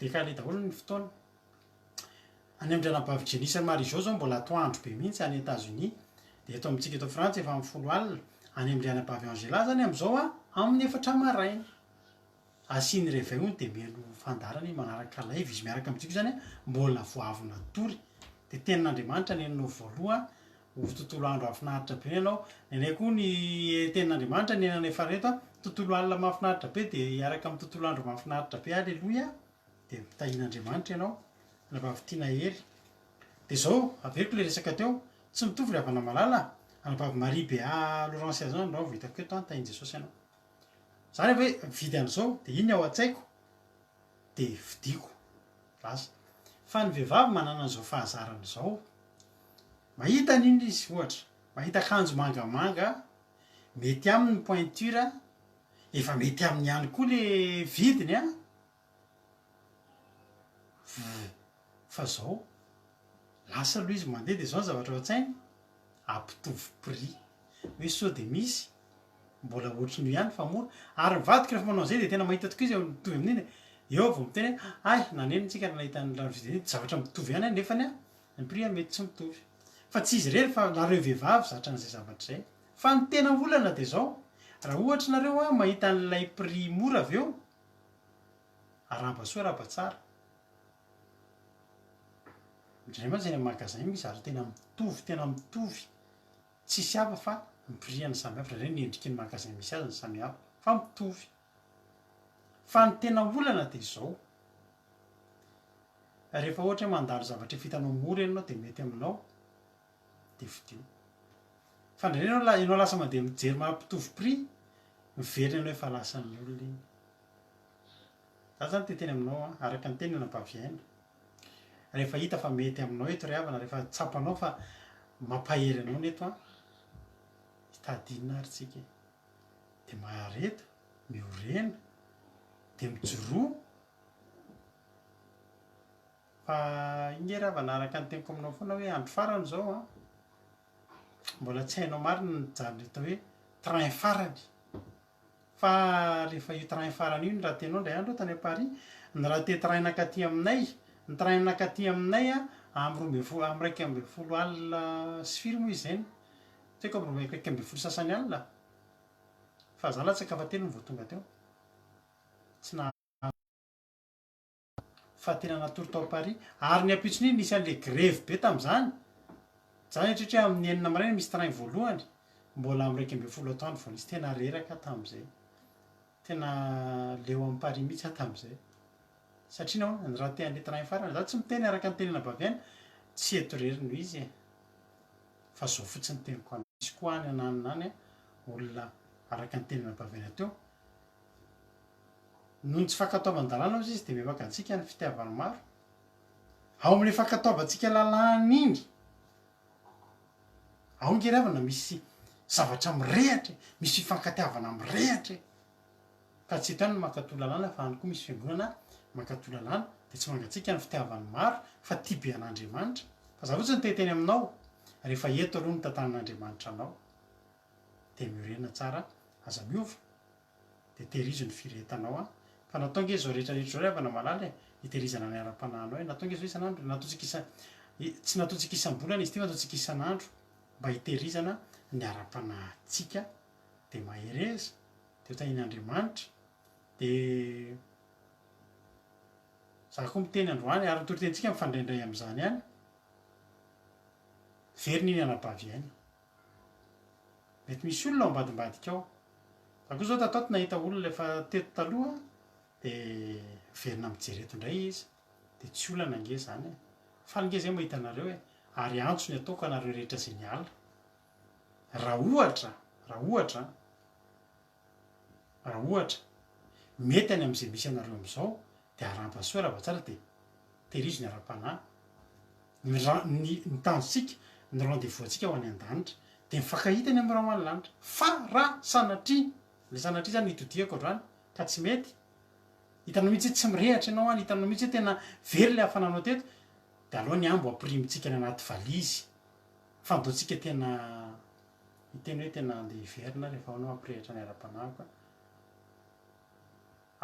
décalé daholo ny fotoana. Any amin-dry anabavy Jenny sy Marie Jo izao mbola atoandro be mihitsy any Etats-Unis. Dia eto amintsika eto Frantsa efa amin'ny folo alina. Any amin-dry anabavy Angela izany amin'izao amin'ny efatra maraina. Asiany réveil hono dia mihaino fandaharana izy manaraka live izy miaraka amintsika io zany mbola vao avy natory dia tenin'Andriamanitra ny henonao voaloha ho tontolo andro hahafinaritra be ianao ny anay koa ny tenin'Andriamanitra ny henanay farany eto tontolo alina mahafinaritra be dia hiaraka amin'ny tontolo andro mahafinaritra be aleloia dia mitahian'Andriamanitra ianao anabavy tiana hery dia zao averiko le resaka teo tsy mitovy ry havana malala anabavy Marie Bea Laurence zao andao vao hitako eto an tahin'i Jesosy ianao Za rehefa hoe mividy an'izao dia iny ao an-tsaiko dia vidiako. Lasa. Fa ny vehivavy manana an'izao fahazarana izao, mahita an'iny izy ohatra, mahita akanjo mangamanga, mety aminy ny pointure, efa mety aminy ihany koa le vidiny an, Fa zao, lasa aloha izy mandeha de zao ny zavatra ao an-tsainy, ampitovy prix, hoe sao de misy mbola ohatrin'io ihany fa mora, ary ny vadiko rehefa manao an'izay de tena mahita tokoa izy hoe mitovy amin'iny e, eo aho vao miteny hoe hay nanenina tsika raha nahita an'ilay vidiny iny, zavatra mitovy ihany nefany an, ny prix mety tsy mitovy. Fa tsy izy irery fa nareo vehivavy zatra an'izay zavatra izay. Fa ny tena olana de zao, raha ohatra nareo an mahita an'ilay prix mora avy eo, Arahaba soa arahaba tsara. Indraindray mantsy any amin'ny magasin misy zavatra tena mitovy tena mitovy tsisy hafa fa ny prix no samy hafa, indraindray ny endriky ny magasin misy azy no samy hafa fa mitovy. Fa ny tena olana dia izao, rehefa ohatra hoe mandalo zavatra efa hitanao mora ianao dia mety aminao dia vidio. Fa indraindray ianao ianao lasa mandeha mijery mampitovy prix, miverina ianao efa lasan'ny olona iny. Za zany te hiteny aminao an, araka ny teny anabavy Aina, rehefa hita fa mety aminao eto ry havana, rehefa tsapanao fa mampahery anao ny eto an, hitady inona ary tsika e? De mahareta, miorena, de mijoroa, fa iny nge ry havana araka ny teniko aminao foana hoe andro farany zao an, mbola tsy hainao marina ny mijanona eto hoe train farany. Fa rehefa io train farany io ny ratenao indray andro aho tany Paris, ny rate train nankaty aminay, ny train nankaty aminay an, amin'ny 12 amin'ny 11 alina sy firy moa izy izay no, tsy haiko amin'ny 11 sasany alina, fa za latsaka fahatelo no vao tonga teo, tsy nahazo. Fa tena natory tao Paris. Ary ny ampitson'iny nisy an'le grevy be tamin'izany. Za nieritreritra hoe amin'ny enina maraina misy train voalohany, mbola amin'ny 11 atoandro vao nisy. Tena reraka aho tamin'izay. Tena leo an'i Paris mihitsy aho tamin'izay. Satria nahoana? Ni-rater an'le train farany. Za tsy miteny araka ny tenin'i Baviana, tsy eto irery no izy e. Fa zao fotsiny ny teniko any. Misy koa any ananona any olona araka ny tenin'i Baviana teo. Noho ny tsy fankatoavan-dalàna hozy izy dia mibebaka antsika ny fitiavany maro. Ao amin'ilay fankatoavantsika lalàna iny, ao ange ry havana misy zavatra mirehatra e, misy fifankatiavana mirehatra e. Ka tsy eto ihany no mankatò lalàna fa any koa misy fiangonana mankatò lalàna dia tsy mangatsiaka ny fitiavany maro fa tia be an'Andriamanitra. Fa za fotsiny te hiteny aminao, rehefa eto aloha no tantanan'Andriamanitra anao dia miorena tsara, aza miova. dia tehirizo ny firehetanao an! Fa natao nge izao rehetra rehetra izao ry havana malala e! Hitehirizana ny ara-panahinao e! Natao nge izao isan'andro, nataontsika isa, tsy nataontsika isam-bolana izy ity fa nataontsika isan'andro mba hitehirizana ny ara-panahintsika, dia mahereza, dia ho tahian'Andriamanitra, dia za koa miteny androany ary ny toritenintsika mifandraindray amin'izany ihany, verina iny anabavy aina. Mety misy olona ao ambadimbadika ao. Za koa zao tato ato nahita olona efa teto taloha de miverina mijery eto indray izy de tsy olana ange zany e. Faly nge zay mahita anareo e. Ary antso ny ataoko anareo rehetra zay niala. Raha ohatra, raha ohatra an. Raha ohatra mety any amin'izay misy anareo amin'izao dia arahaba soa arahaba tsara dia tehirizo ny ara-panahy. Ny ra- ny ny tanjontsika, ny rendez-vous antsika ho any an-danitra dia mifankahita any amin'ny rahona lanitra. Fa raha sanatria, ilay sanatria izany no itodihako androany ka tsy mety, hitanao mihitsy hoe tsy mirehatra ianao any, hitanao mihitsy hoe tena very ilay hafananao teto, dia aleo ny ambo ampirimintsika any anaty valizy fa andao tsika tena hiteny hoe tena andeha hiverina rehefa ao anao hampirehitra ny ara-panahiko a.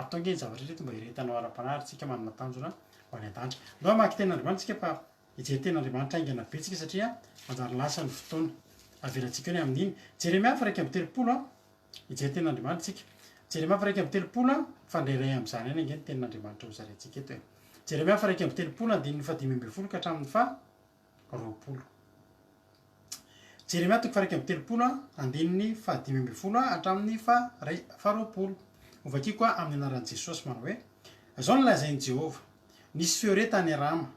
Atao ange ny zavatra ireto mba hirehetanao ara-panahy ary tsika manana tanjona ho any an-danitra. Andao hamaky tenin'Andriamanitra tsika fa hijery tenin'Andriamanitra haingana be tsika satria manjary lasa ny fotoana. Avelantsika eo ny amin'iny. Jeremia faha 31 a. Hijery tenin'Andriamanitra tsika. Jeremia faha 31 a, fa ndray iray amin'izany ihany ange ny tenin'Andriamanitra hozaraintsika eto e. Jeremia faha 31 andininy faha 15 ka hatramin'ny faha 20. Jeremia toko faha 31 andininy faha 15 hatramin'ny faha 20. Hovakiko amin'ny anaran'i Jesosy manao hoe, Izao no lazain'i Jehovah, Nisy feo re tany Rama,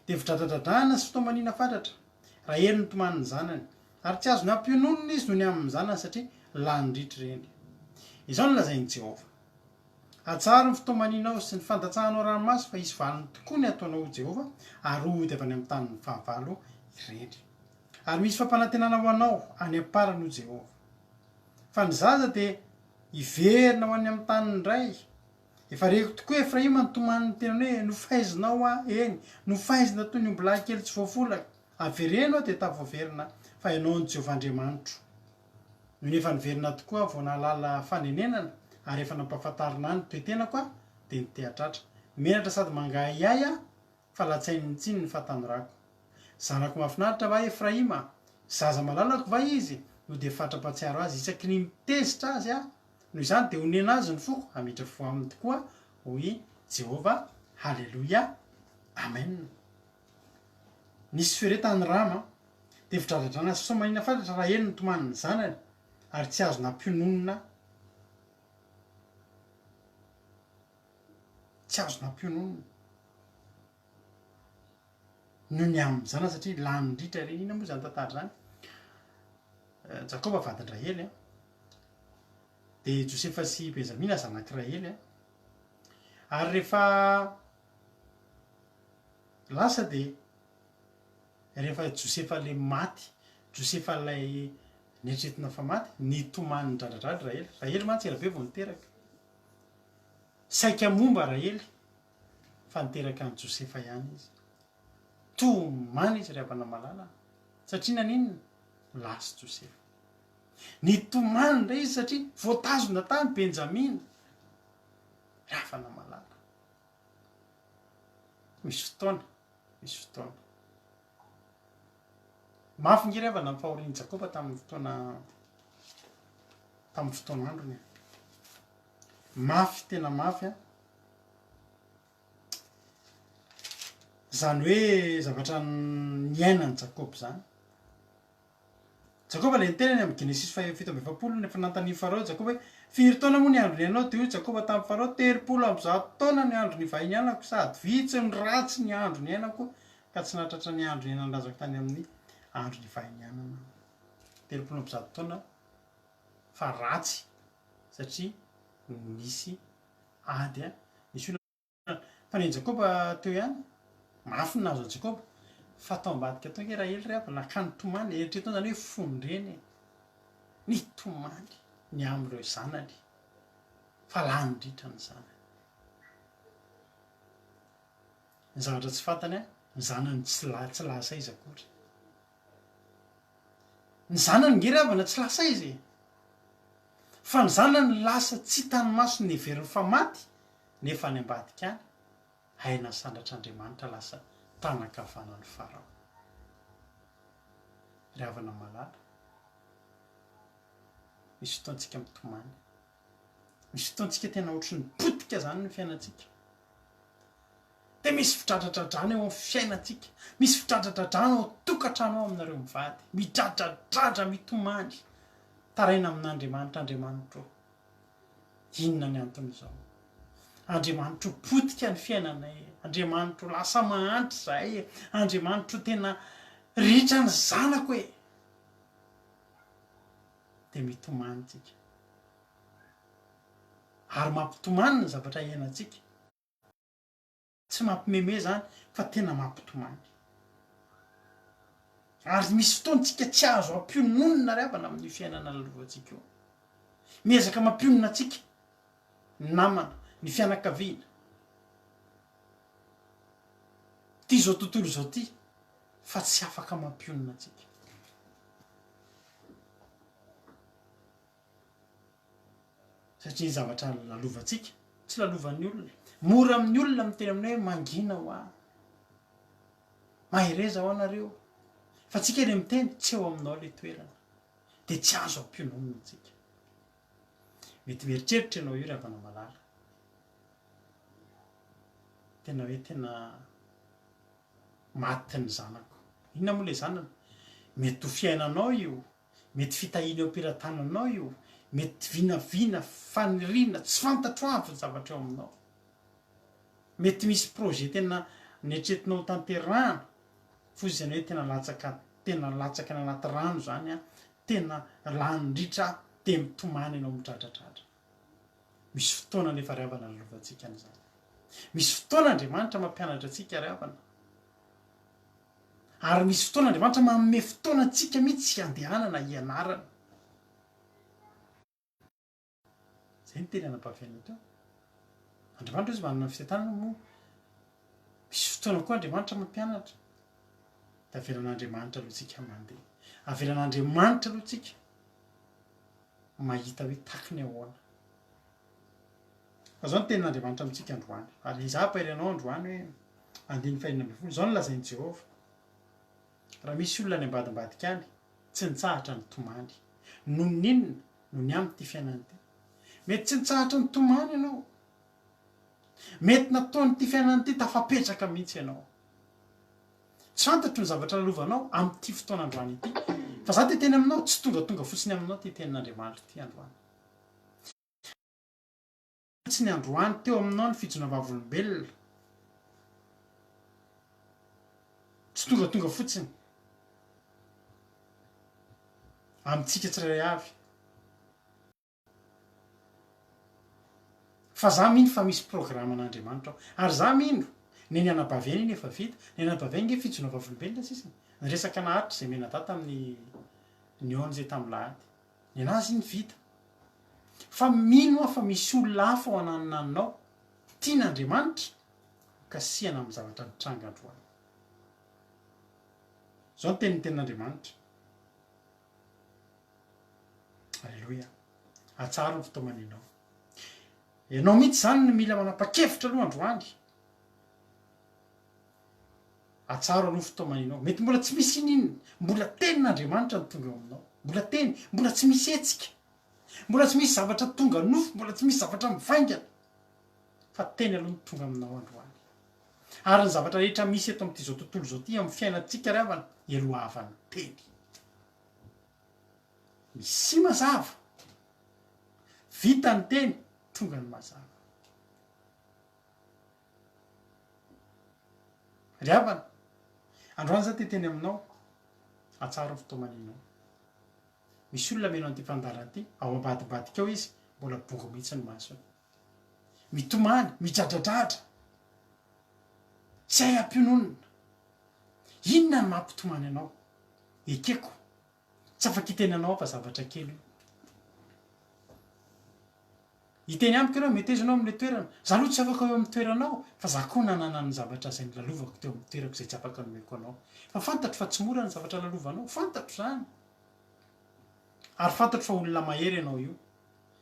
dia fidradradradrana sy fitomanina fatratra. Rahely nitomany ny zanany, ary tsy azo nampiononina izy noho ny amin'ny zanany satria lany ritra ireny. Izao no lazain'i Jehovah, Atsaharo ny fitomaninao sy ny fandatsahanao ranomaso fa hisy valiny tokoa ny ataonao hoy Jehovah ary hody avy any amin'ny tanin'ny fahavalo ireny. Ary misy fampanantenana ho anao any am-parany hoy Jehovah. Fa ny zaza dia hiverina ho any amin'ny taniny indray. Efa reko tokoa Efraima nitomany ny tenany hoe, Nofaizinao aho, eny, nofaizina toy ny ombilahy kely tsy voafolaka. Avereno aho dia tafavoaverina, fa ianao no Jehovah Andriamanitro. Nony efa niverina tokoa aho vao nahalala fanenenana ary efa nampahafantarina ahy ny toe-tenako aho dia niteha-tratra. Menatra sady mangahiahy aho fa latsain'ny tsiny ny fahatanorako. Zanako mahafinaritra va Efraima? Zaza malalako va izy? No dia fatra-pahatsiaro azy isaky ny mitezitra azy aho. Noho izany dia honena azy ny foko, hamindra fo aminy tokoa, hoy Jehovah. Haleloia. Amen. Nisy feo re tany Rama, dia fidradradrana sy somaniana fatratra Rahely nitomany ny zanany, ary tsy azo nampiononina tsy azo nampiononina noho ny amin'ny zanany satria lany ritra ireny. Inona moa izany tantara izany? Jakoba vadin-dRahely a, dia Josefa sy Benjamina zanak'i Rahely a, ary rehefa Lasa dia rehefa Josefa ilay maty, Josefa ilay neritreretina fa maty, nitomany nidradradradra Rahely. Rahely mantsy ela be vao niteraka. Saika momba Rahely fa niteraka an'i Josefa ihany izy. Tomany izy ry havana malala. Satria naninona? Lasa Josefa. Nitomany indray izy satria voatazona tany Benjamina. Ry havana malala. Misy fotoana, misy fotoana. Mafy nge ry havana ny fahorian'i Jakoba tamin'ny fotoana tamin'ny fotoan'androny. Mafy, tena mafy an. Izany hoe zavatra niainan'i Jakoba izany. Jakoba ilay niteny any amin'ny Genesisy faha 47 nefa nanontanian'i Farao i Jakoba hoe, Firy taona moa ny andro niainanao? Dia hoy Jakoba tamin'i Farao, 130 taona ny andro nivahinianako, sady vitsy no ratsy ny andro niainako, ka tsy nahatratra ny andro niainan'ny razako tany amin'ny andro nivahinianana aho. 130 taona fa ratsy satria nisy ady, nisy olana. Fa ny an'i Jakoba teo ihany, mafy ny nahazo an'i Jakoba, fa tao ambadika tao ange Rahely ry havana, ka nitomany, eritreretinao izany hoe fon-dreny e, nitomany ny amin'ireo zanany, fa lany ritra ny zanany. Ny zavatra tsy fantany, ny zanany tsy la- tsy lasa aiza akory. Ny zanany nge ry havana tsy lasa aiza e! Fa ny zanany lasa tsy hitany maso neveriny fa maty nefa any ambadika any hay nasandratr'Andriamanitra lasa tanan-kavanan'i Farao. Ry havana malala, misy fotoantsika mitomany, misy fotoantsika tena ohatry ny potika zany ny fiainantsika. Dia misy fidradradradrana eo amin'ny fiainantsika, misy fidradradradrana ao an-tokantrano ao aminareo mivady, midradradradra, mitomany, taraina amin'Andriamanitra, Andriamanitro ô, inona ny anton'izao? Andriamanitro ô, potika ny fiainanay e, Andriamanitro ô, lasa mahantra izahay e, Andriamanitro ô, tena ritra ny zanako e! Dia mitomany tsika. Ary mampitomany ny zavatra iainantsika. Tsy mampimeme zany fa tena mampitomany. Ary misy fotoana tsika tsy azo ampiononina ry havana amin'io fiainana lalovantsika io. Miezaka mampionona antsika ny namana, ny fianakaviana. Ity izao tontolo izao ity fa tsy afaka mampionona antsika. Satria ny zavatra lalovantsika tsy lalovan'ny olona. Mora amin'ny olona miteny aminay hoe mangina hoa, mahereza hoa nareo. Fa tsika le miteny tsy eo aminao le toerana. Dia tsy azo ampiononina antsika. Mety mieritreritra ianao io ry havana malala. Tena hoe tena maty ny zanako. Inona moa le zanany? Mety ho fiainanao io. Mety fitahiana eo am-pelatananao io, mety vinavina, faniriana, tsy fantatro avy ny zavatra eo aminao. Mety misy projet tena neritreretinao ho tanterahana, foza izany hoe tena latsaka, tena latsaka any anaty rano izany an, tena lany ritra dia mitomany ianao midradradradra. Misy fotoana anefa ry havana lalovantsika an'izany. Misy fotoana Andriamanitra mampianatra antsika ry havana. Ary misy fotoana Andriamanitra manome fotoana antsika mihitsy handehanana hianarana. Izay ny teny anabavy teo. Andriamanitra izy manana ny fitantanana moa. Misy fotoana koa Andriamanitra mampianatra. Dia avelan'Andriamanitra aloha tsika mandeha. Avelan'Andriamanitra aloha tsika mahita hoe takiny ahoana. Fa izao no tenin'Andriamanitra amintsika androany, ary izaho hampahery anao androany hoe, andininy fahenina ambin'ny folo, izao no lazain'i Jehovah, Raha misy olona any ambadimbadika any, tsy nitsahatra nitomany. Noho ny inona? Noho ny amin'ity fiainana ity. Mety tsy nitsahatra nitomany ianao. Mety nataon'ity fiainana ity tafapetraka mihitsy ianao. Tsy fantatro ny zavatra lalovanao amin'ity fotoana androany ity, fa izaho te hiteny aminao, tsy tongatonga fotsiny aminao ity tenin'Andriamanitra ity androany. Fotsiny androany teo aminao ny fijona vavolombelona. Tsy tongatonga fotsiny. Amintsika tsirairay avy. Fa za mino fa misy programan'Andriamanitra ao. Ary za mino, neny anabavy eny iny efa vita, ny anabavy eny nge fijona vavolombelona sisa e. Niresaka naharitra izay mianadahy tamin'ny nihaona izay tamin'ny lahady. Nenazy iny vita. Fa mino aho fa misy olona hafa ao ananonanona ao, tian'Andriamanitra ho kasihana amin'ny zavatra nitranga androany. Izao ny tenin'ny tenin'Andriamanitra. Aleloia. Atsaharo ny fitaomanenao. Ianao mihitsy izany no mila manapa-kevitra aloha androany. Atsaharo aloha ny fitaomanenao. Mety mbola tsy misy ininona. Mbola tenin'Andriamanitra no tonga eo aminao. Mbola teny, mbola tsy misy hetsika. Mbola tsy misy zavatra tonga nofo, mbola tsy misy zavatra mivaingana. Fa teny aloha no tonga aminao androany. Ary ny zavatra rehetra misy eto amin'ity izao tontolo izao ity, amin'ny fiainantsika ry havana, eloavan'ny teny. Misia mazava. Vita ny teny, tonga ny mazava. Ry havana, androany za te hiteny aminao, atsaharo ny fitaomaninao. Misy olona mino an'ity fandaharana ity, ao ambadimbadika ao izy, mbola bongo mihitsy ny masony. Mitomany, midradradradra, tsy hay ampiononina. Inona no mampitomany anao? Ekeko, tsy afaka hiteny anao aho fa zavatra kely io. Hiteny amiko ianao, meteza ianao amin'ilay toerana. Za aloha tsy afaka eo amin'ny toeranao, fa za koa nanana ny zavatra izay nolalovako teo amin'ny toerako izay tsy afaka nomeko anao. Fa fantatro fa tsy mora ny zavatra lalovanao, fantatro izany. Ary fantatro fa olona mahery ianao io.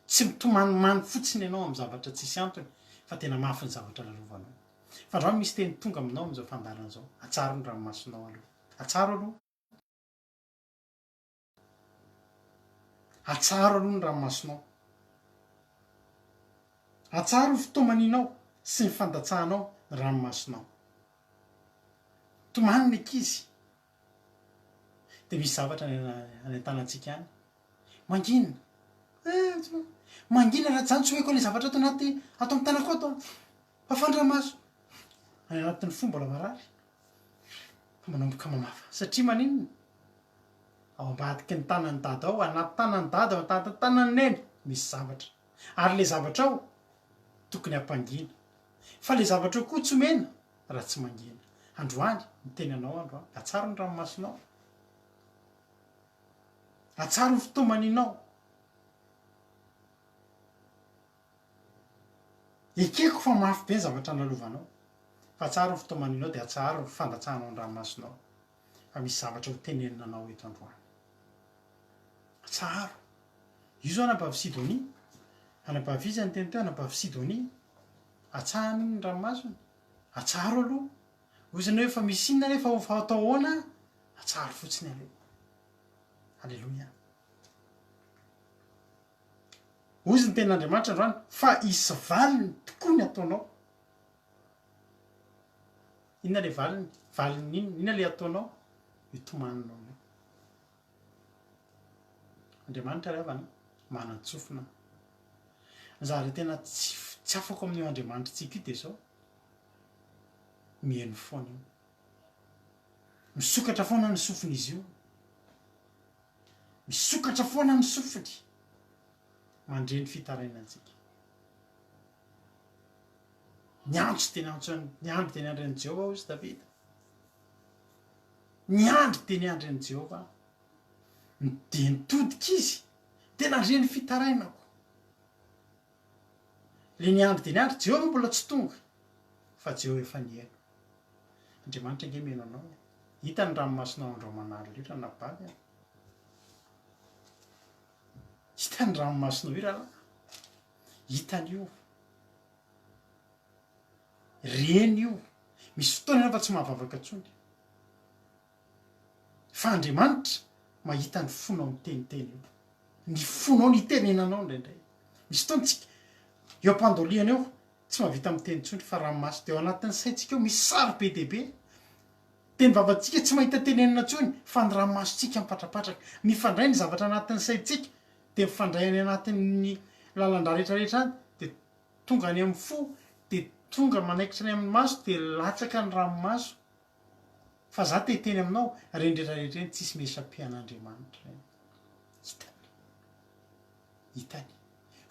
Tsy mitomanimany fotsiny ianao amin'ny zavatra tsisy antony, fa tena mafy ny zavatra lalovanao. Fa androany misy teny tonga aminao amin'izao fandaharana izao, atsaharo ny ranomasonao aloha. Atsaharo aloha. Atsaharo aloha ny ranomasonao. Atsaharo ny fitomaninao sy ny fandatsahanao ny ranomasonao. Tomany ny ankizy. Dia misy zavatra any any an-tanantsika any. Mangina. Eh, mangina raha tsy izany tsy omeko an'ilay zavatra ato anaty ato amin'ny tanako ato an. Fafan-dranomaso. Any anatin'ny fo mbola marary. Fa manomboka mamafa. Satria maninona? Ao ambadiky ny tanan'i dada ao, anaty tanan'i dada, ao anatin'ny tanan'i neny, misy zavatra. Ary ilay zavatra ao. Tokony hampangina. Fa le zavatra eo koa tsy omena raha tsy mangina. Androany, miteny anao androany, atsaro ny ranomasonao. Atsaro ny fitomaninao. Ekeko fa mafy be ny zavatra nalovanao. Fa atsaro ny fitomaninao dia atsaharo ny fandatsahanao ny ranomasonao. Fa misy zavatra ho tenenina anao eto androany. Atsaharo. Io zao anabavy Sidonie. Anabavy iza niteny teo? Anabavy Sidonie. Atsahany ny ranomasony. Atsaharo aloha. Hoy izy hoe fa misy inona nefa fa atao ahoana? Atsaharo fotsiny aloha. Aleloia. Hoy izy ny tenin'Andriamanitra androany fa hisy valiny tokoa ny ataonao. Inona le valiny? Valiny inona? Inona le ataonao? Io tomaninao io. Andriamanitra ry havana manan-tsofina. Ny zavatra tena tsy tsy afako amin'io Andriamanitritsika io dia izao, mihaino foana io. Misokatra foana ny sofin'izy io. Misokatra foana ny sofiny mandre ny fitarainantsika. Niantso dia niantso niandry dia niandry an'i Jehovah hoy Davida. Niandry dia niandry an'i Jehovah aho. Dia nitodika izy, dia nandre ny fitarainako. Ilay niandry dia niandry, Jehovah mbola tsy tonga, fa Jehovah efa nihaino. Andriamanitra ange mihaino anao e. Hita ny ranomasonao andro aman'alina io ranabavy a. Hita ny ranomasonao io rahalahy. Hitany io. Reny io. Misy fotoana ianao fa tsy mahavavaka intsony. Fa Andriamanitra mahita ny fonao miteniteny io. Ny fonao nitenenanao indraindray. Misy fotoana tsika eo am-pandolihana eo tsy mahavita miteny intsony fa ranomaso dia ao anatin'ny saintsika eo misy sary be dia be. Teny vavantsika tsy mahita tenenina intsony fa ny ranomasontsika mipatrapatraka. Mifandray ny zavatra anatin'ny saintsika dia mifandray any anatin'ny lalan-drà rehetrarehetra any dia tonga any amin'ny fo dia tonga manaikitra any amin'ny maso dia latsaka ny ranomaso. Fa za te hiteny aminao, reny rehetra rehetra reny tsisy mi-echapper an'Andriamanitra reny. Hitany. Hitany.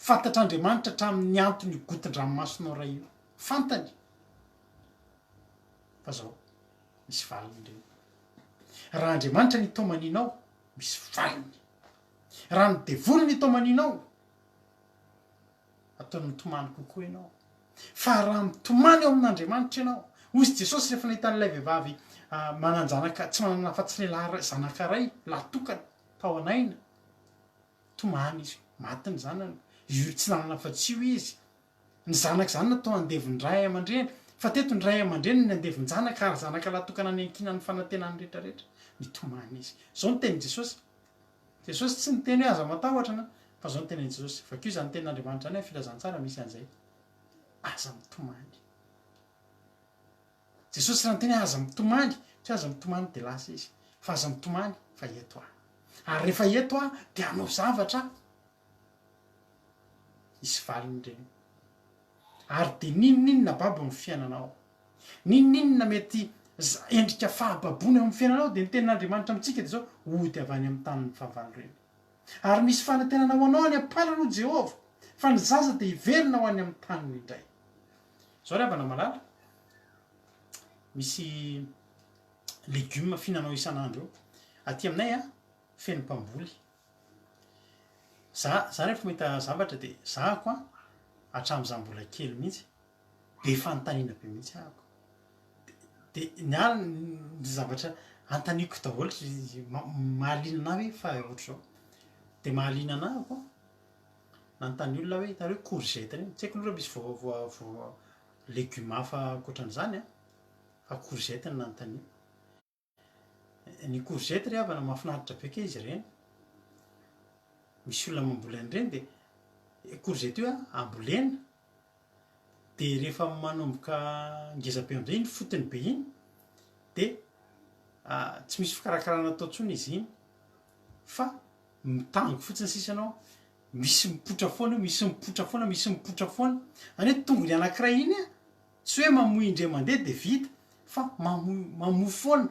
Fantatr'Andriamanitra hatramin'ny anton'io gotin-dranomasonao ray io. Fantany. Fa zao, misy valiny reny. Raha Andriamanitra ny itaomaninao, misy valiny. Raha ny devoly ny itaomaninao, Ataony mitomany kokoa ianao. Fa raha mitomany eo amin'Andriamanitra ianao, hoy izy Jesosy rehefa nahita an'ilay vehivavy manan-janaka, tsy manana afa-tsy lehilahy iray, zanaka iray, lahy tokana, tao an'aina. Tomany izy, maty ny zanany. Io tsy nanana afa-tsy io izy. Ny zanaka izany natao andevon-dray aman-dreny, fa teto ny ray aman-dreny ny andevon-janaka ary zanaka lahy tokana niankinan'ny fanantenany rehetrarehetra. Nitomany izy. Izao no tenin'i Jesosy, Jesosy tsy niteny hoe aza matahotra na, fa zao no tenenin'i Jesosy, vakio izany tenin'Andriamanitra izany any filazantsara misy an'izay, aza mitomany. Jesosy raha niteny hoe aza mitomany, tsy hoe aza mitomany dia lasa izy, fa aza mitomany fa eto aho. Ary rehefa eto aho dia hanao zavatra aho. Hisy valiny ireny. Ary dia n'inon'inona babo ny fiainanao. N'inon'inona mety endrika fahababoana eo amin'ny fiainanao dia ny tenin'Andriamanitra amintsika dia izao, hody avy any amin'ny tanin'ny fahavalo ireny. Ary misy fanantenana ho anao any am-parany hoy Jehovah, fa ny zaza dia hiverina ho any amin'ny taniny indray. Izao ry havana malala, misy legioma fihinanao isan'andro eo. Aty aminay a, feno mpamboly. Za, za rehefa mahita zavatra dia zahako an, hatramin'izaho mbola kely mihitsy. Be fanontaniana be mihitsy ahako. De ny ahy ny zavatra anontaniako daholo mahaliana anah hoe fa ohatr'izao. De mahaliana anah ako nanontany olona hoe hitanareo courgette reny, tsy haiko aloha raha misy voa voa voa legioma hafa ankoatran'izany an, fa courgette no nanontaniako. Ny courgette ry havana mahafinaritra be kay izy ireny. Misy olona mamboly an'ireny dia courgette io an ambolena dia rehefa manomboka ngeza be amin'izay iny fotony be iny dia tsy misy fikarakarana atao intsony izy iny fa mitango fotsiny sisa ianao, misy mipoitra foana io, misy mipoitra foana, misy mipoitra foana, izany hoe tongony anankiray iny an Tsy hoe mamoy indray mandeha dia vita fa mamoy mamoa foana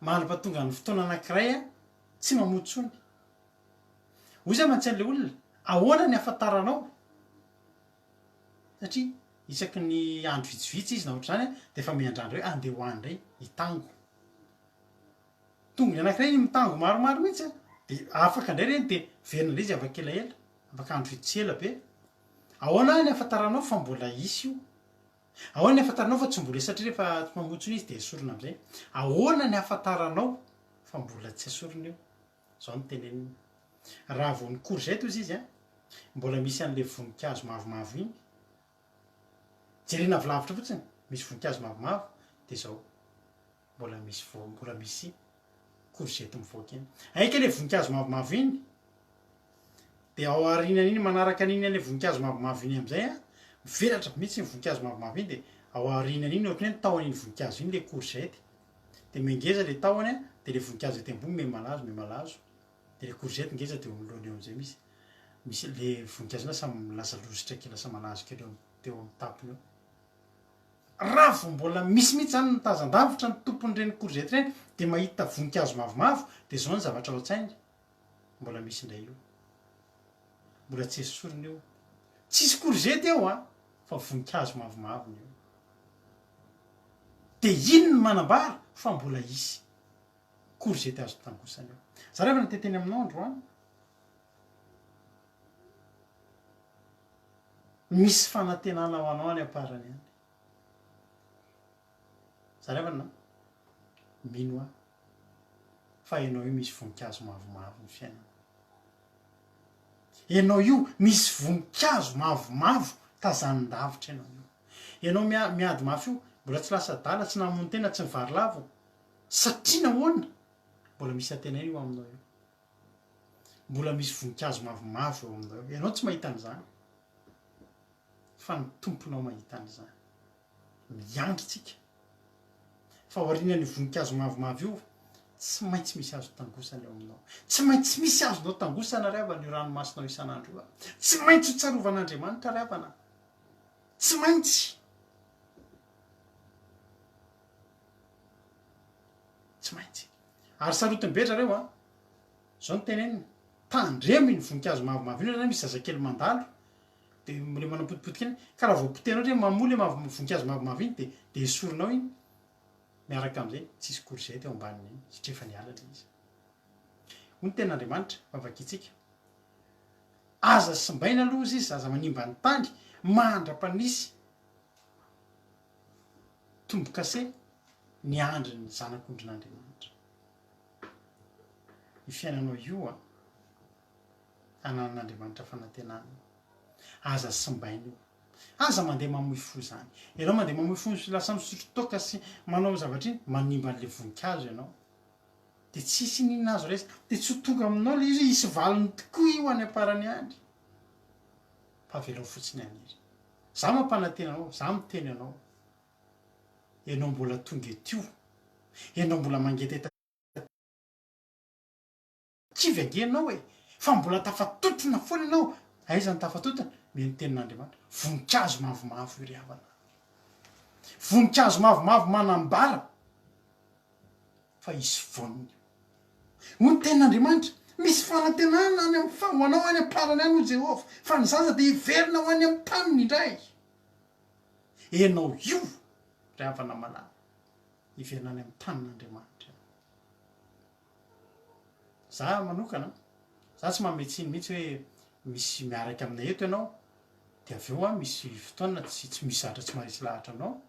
mandra-pahatonga ny fotoana anankiray tsy mamoa intsony. Hoy za mantsy an'ilay olona, ahoana ny ahafantaranao? Satria isaky ny andro vitsivitsy izy na ohatr'izany dia efa miandrandra hoe andeha ho any indray hitango. Tongony anankiray iny mitango maromaro mihitsy an, dia afaka indray ireny dia miverina indray izy afaka elaela, afaka andro vitsy ela be. Ahoana ny ahafantaranao fa mbola hisy io? Ahoana ny ahafantaranao fa tsy mbola hisy satria rehefa tsy mamoa intsony izy dia esorina amin'izay? Ahoana ny ahafantaranao fa mbola tsy esorina io? Izao no teneniny. Raha vao ny courgette hozy izy an, mbola misy an'ilay voninkazo mavomavo iny, jerena avy lavitra fotsiny, misy voninkazo mavomavo, dia izao, mbola misy voa, mbola misy courgette mivoaka iny. Aika ilay voninkazo mavomavo iny, dia ao aorianan'iny, manaraka an'iny an'ilay voninkazo mavomavo iny amin'izay an, mivelatra be mihitsy iny voninkazo mavomavo iny, dia ao aorianan'iny ohatran'ny hoe ny tahon'iny voninkazo iny ilay courgette. Dia mihangeza ilay tahony an, dia ilay voninkazo ety ambony miha-malazo, miha-malazo. Dia ilay courgette ngeza dia eo anoloana eo amin'izay misy misy ilay voninkazo lasa lasa lozitra kely, lasa malazo kely eo eo amin'ny tampony eo. Raha vao mbola misy mihitsy izany mitazan-davitra ny tompon'ireny courgette ireny dia mahita voninkazo mavomavo dia izao ny zavatra ao an-tsainy, mbola misy indray io. Mbola tsy esorina io. Tsisy courgette eo an, fa voninkazo mavomavo ny eo. Dia iny no manambara fa mbola hisy courgette azo tangosana eo. Za rehefa niteny aminao androany, misy fanantenana ho anao any am-parany any. Za rehefa na mino aho fa ianao io misy voninkazo mavomavo ny fiainana. Ianao io misy voninkazo mavomavo tazanin-davitra ianao io. Ianao miady mafy io, mbola tsy lasa adala, tsy namono tena, tsy nivarilavo. Satria nahoana? Mbola misy antenaina io aminao io. Mbola misy voninkazo mavomavo eo aminao eo. Ianao tsy mahita an'izany. Fa ny Tomponao mahita an'izany. Miandry tsika. Fa aorianan'io voninkazo mavomavo io, tsy maintsy misy azo tangosana eo aminao. Tsy maintsy misy azonao tangosana ry havana io ranomasinao isan'andro io. Tsy maintsy ho tsarovan'Andriamanitra ry havana. Tsy maintsy. Tsy maintsy. Ary sarotiny be zareo an. Zao no tenenina. Tandremo iny voninkazo mavomavo iny raha misy zazakely mandalo de le manapotipotika iny ka raha vao potehinao ohatra hoe mamoa le mavo voninkazo mavomavo iny de de esorinao iny miaraka am'zay tsisy courgette eo ambanin'iny satria efa niala le izy. Hoy ny tenin'Andriamanitra, fa vakintsika. Aza simbaina aloha ozy izy, aza manimba ny tany mandra-panisy tombo-kase ny andrin'ny zanak'ondrin'Andriamanitra. Io fiainanao io an, ananan'Andriamanitra fanantenana io. Aza simbaina io. Aza mandeha mamoy fo izany. Ianao mandeha mamoy fo lasa misotro toaka sy manao zavatra iny, manimba an'ilay voninkazo ianao. Dia tsy hisy n'inona azo raisina. Dia tsy ho tonga aminao ilay izy hoe hisy valiny tokoa io any am-parany any. Fa avelao fotsiny haniry. Za mampanantena anao, za miteny anao. Ianao mbola tonga eto io. Ianao mbola mangetaheta kivy ange ianao e! Fa mbola tafatontona foana ianao. Aiza ny tafatontona? Mihaino tenin'Andriamanitra. Voninkazo mavomavo io ry havana. Voninkazo mavomavo manambara fa hisy vonona. Hoy ny tenin'Andriamanitra, Misy fanantenana any amin'ny fa, ho anao any am-parany any, hoy Jehovah, fa ny zaza dia hiverina ho any amin'ny taniny indray. Ianao io, ry havana malala, hiverina any amin'ny tanin'Andriamanitra ianao. Za manokana, za tsy manome tsiny mihitsy hoe misy miaraka aminay eto ianao, dia avy eo misy fotoana tsy tsy misy zavatra tsy maharesy lahatra anao,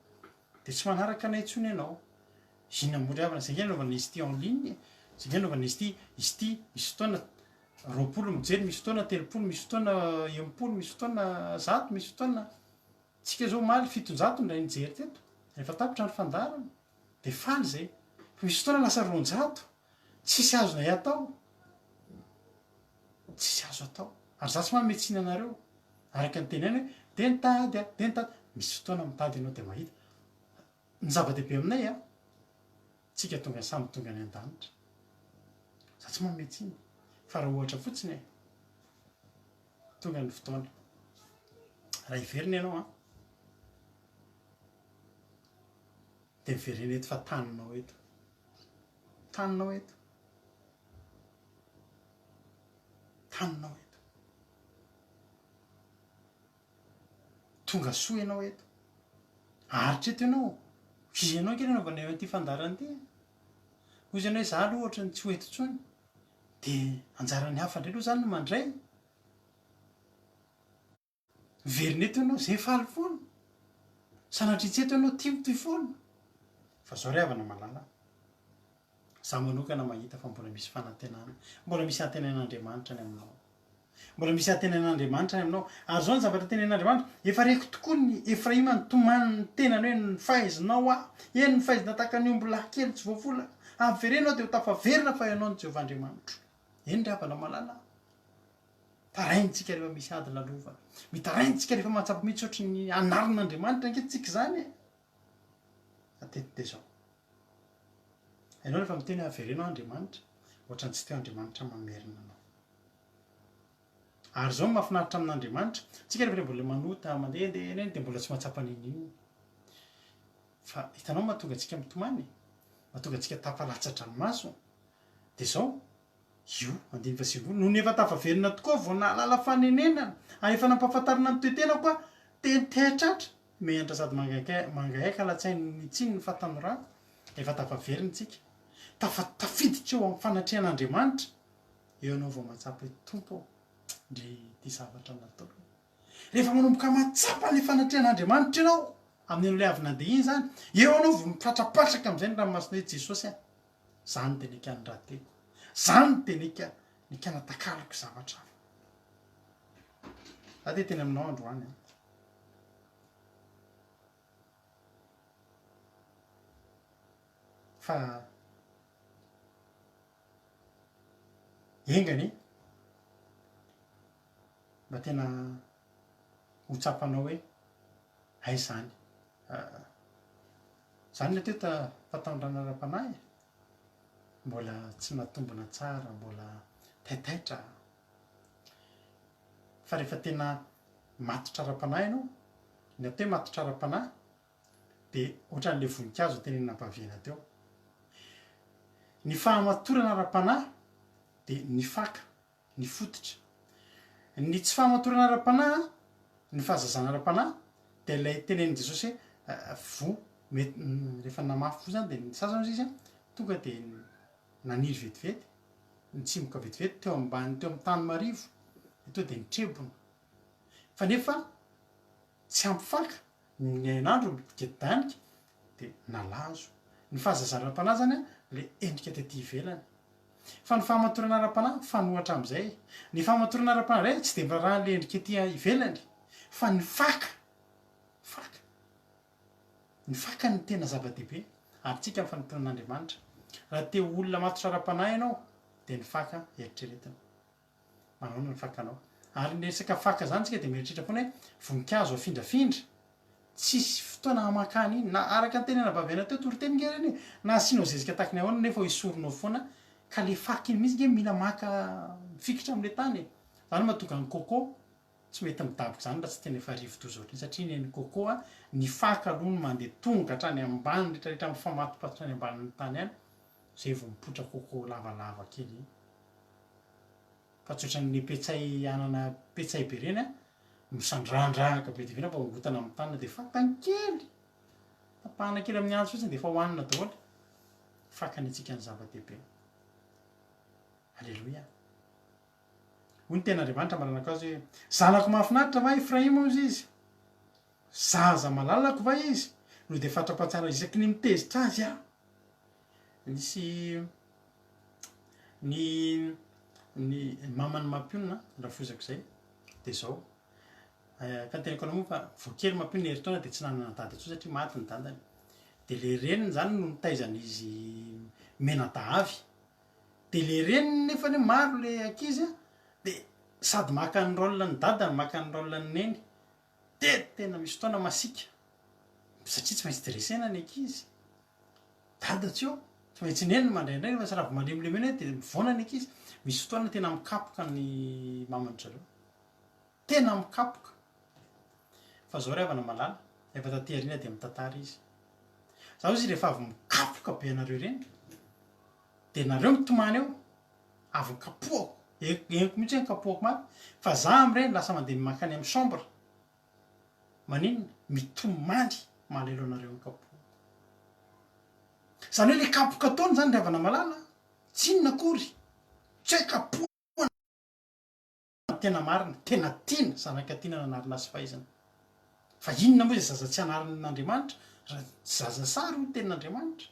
dia tsy manaraka anay intsony ianao. Inona moa ry havana, izay nge anaovana izy ity en ligne e, izay nge anaovana izy ity, izy ity misy fotoana 20 mijery, misy fotoana 30, misy fotoana 60, misy fotoana 100, misy fotoana, tsika zao omaly 700 no indray nijery teto, rehefa tapitra ny fandaharana, dia faly izay, fa misy fotoana lasa 200, tsisy azonay atao, tsisy azo atao, ary za tsy manome tsiny anareo, araka ny teneno hoe dia nitady aho, dia nitady, misy fotoana mitady ianao dia mahita, Ny zava-dehibe aminay a, tsika tonga samy tonga any an-danitra. Za tsy manome tsiny, fa raha ohatra fotsiny e, tonga ny fotoana. Raha hiverina ianao an, dia miverena eto fa taninao eto. Taninao eto. Taninao eto. Tonga soa ianao eto. Haharitra eto ianao. Iza ianao ange no anaovanay an'ity fandaharana ity e? Hoy izy hoe za aloha ohatran'ny tsy ho eto intsony. Dia anjaran'ny hafa indray aloha izany no mandray. Miverina eto ianao, zay faly foana. Sanatria tsy eto ianao, tia mitohy foana. Fa zao ry havana malala a, za manokana mahita fa mbola misy fanantenana, mbola misy antenain'Andriamanitra any aminao. Mbola misy antenain'Andriamanitra any aminao. Ary zao ny zavatra tenenin'Andriamanitra, efa reko tokoa ny Efraima nitomany ny tenany hoe nifaizinao aho, eny nifaizina tahaka ny ombilahy kely tsy voafolaka, avereno aho dia ho tafaverina fa ianao no Jehovah Andriamanitro. Eny ry havana malala a. Taraintsika rehefa misy ady lalovana. Mitaraintsika rehefa mahatsapa mihitsy ohatry ny anarin'Andriamanitra ange tsika izany e. Hatreto dia izao. Ianao rehefa miteny hoe avereno aho Andriamanitra, ohatran'ny tsy teo Andriamanitra mamerina anao. Ary izao no mahafinaritra amin'Andriamanitra, tsika rehefa mbola manota, mandehandeha eny dia mbola tsy mahatsapa n'inon'inona. Fa hitanao mahatonga antsika mitomany, mahatonga antsika tafalatsa-dranomaso, dia izao, Io, andininy fahasivifolo, Nony efa tafaverina tokoa vao nahalala fanenenana, ary efa nampahafantarina ny toe-tenako aho, dia niteha-tratra, menatra sady mangahiahy latsain'ny tsiny ny fahatanorako, efa tafaverina isika, tafa, tafiditra eo amin'ny fanatrehan'Andriamanitra, eo ianao vao mahatsapa hoe, Tompo ô, ndry ity zavatra nataoko. Rehefa manomboka mahatsapa ilay fanatrehan'Andriamanitra ianao, amin'iny ilay avy nandeha iny izany, eo ianao vao mipatrapatraka amin'izay ny ranomasina hoe, Jesosy a! Zany dia neka ny rateko. Zany dia neka neka natakaloko zavatra hafa. Za dia teny aminao androany an. Fa enga anie mba tena ho tsapanao hoe hay zany. Zany ny atao hoe fahatanorana ara-panahy e! Mbola tsy natombina tsara, mbola taitaitra. Fa rehefa tena matotra ara-panahy ianao, ny atao hoe matotra ara-panahy dia ohatran'ilay voninkazo notenenina Baviana teo. Ny fahamatorana ara-panahy dia ny faka. ny fototra. Ny tsy fahamatorana ara-panahy, ny fahazazana ara-panahy dia ilay tenenin'i Jesosy hoe voa mety rehefa namafy voa izany dia ny sasany hozy izy tonga dia naniry vetivety, nitsimoka vetivety teo ambany teo amin'ny tany marivo dia tonga dia nitrebona. Fa nefa tsy ampy faka, ny hainandro migedanika dia nalazo. Ny fahazazana ara-panahy izany ilay endrika tety ivelany. Fa ny fahamatorana ara-panahy mifanohitra amin'izay. Ny fahamatorana ara-panahy indray tsy dia miraharaha an'ilay endrika ety ivelany fa ny faka, faka. Ny faka no tena zava-dehibe ary tsika amin'ny fanompoana an'Andriamanitra. Raha te ho olona matotra ara-panahy ianao dia ny faka eritreretina. Manahoana ny fakanao? Ary ny resaka faka zany tsika dia mieritreritra foana hoe voninkazo afindrafindra, tsisy fotoana hamakana iny, na araka ny teny anabavy anay teo toriteny nge ireny e, na asianao zezika taky ny ahoana nefa ho esorinao foana, ka le faka iny mihitsy nge mila maka mifikitra amle tany e, zany no mahatonga ny coco tsy mety midaboka zany raha tsy tena efa rivodoza ohatran'iny satria ny an'ny coco a, ny faka aloha no mandeha tonga hatrany ambany retraretra mifamatopatotra any ambanin'ny tany any zay vao mipoitra coco lavalava kely iny. Fa tsy ohatran'ny petsay anana petsay be ireny an, misandrandraka be dia be fa ongotana amin'ny tanana dia fakany kely, tapahana kely amin'ny antsy fotsiny dia efa hohanina daholo. Fakany antsika ny zava-dehibe. Aleloia. Hoy ny tenin'Andriamanitra maranako azy hoe, Zanako mahafinaritra va Efraima hozy izy? Zaza malalako va izy? No dia fatra-pahatsara isaky ny mitezitra azy aho. Nisy ny ny maman'i Mampionona, rafozako izay, dia izao, efa noteneniko anao moa fa vao kely Mampionona herintaona dia tsy nanana dada intsony satria maty ny dadany. Dia ilay reniny izany no nitaiza an'izy mianadahy. Dia ilay reniny nefa anie maro ilay ankizy an, dia sady maka ny rôle ny dadany, maka ny rôle ny neny. Dia tena misy fotoana masiaka satria tsy maintsy dressena ny ankizy. Dada tsy eo, tsy maintsy neny no mandray indray fa raha vao malemilemy eny dia mivaona ny ankizy. Misy fotoana tena mikapoka ny maman-dry zareo. Tena mikapoka. Fa zao ry havana malala, rehefa taty aoriana dia mitantara izy. Za hozy rehefa avy mikapoka be anareo ireny, dia nareo mitomany eo, avy nikapohako, henoko mihitsy hoe nikapohako mafy, fa za amin'ireny lasa mandeha mankany amin'ny chambre. Maninona? Mitomany malahelo anareo ny kapohako. Izany hoe ilay kapoka ataony izany ry havana malala, tsy inona akory, tsy hoe kapohana tena marina, tena tiana, zanaka tiana nanarina sy fahaizana. Fa inona moa izay zaza tsy anarin'Andriamanitra, raha zaza sary hoy ny tenin'Andriamanitra.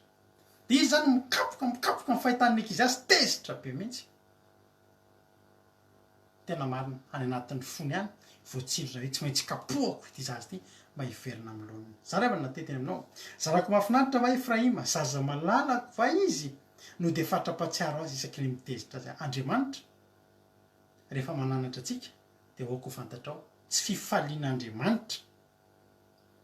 Dia izy izany mikapoka, mikapoka ny fahitan'ny ankizy azy, tezitra be mihitsy. Tena marina, any anatin'ny fony any, voatsindrona hoe tsy maintsy kapohako ity zaza ity mba hiverina amin'ny laoniny. Za ry havana natety any aminao. Zanako mahafinaritra va Efraima? Zaza malalako va izy? No dia fatra-pahatsiaro azy isaky ny mitezitra azy aho. Andriamanitra, rehefa mananatra antsika, dia aoka ho fantatrao, tsy fifalian'Andriamanitra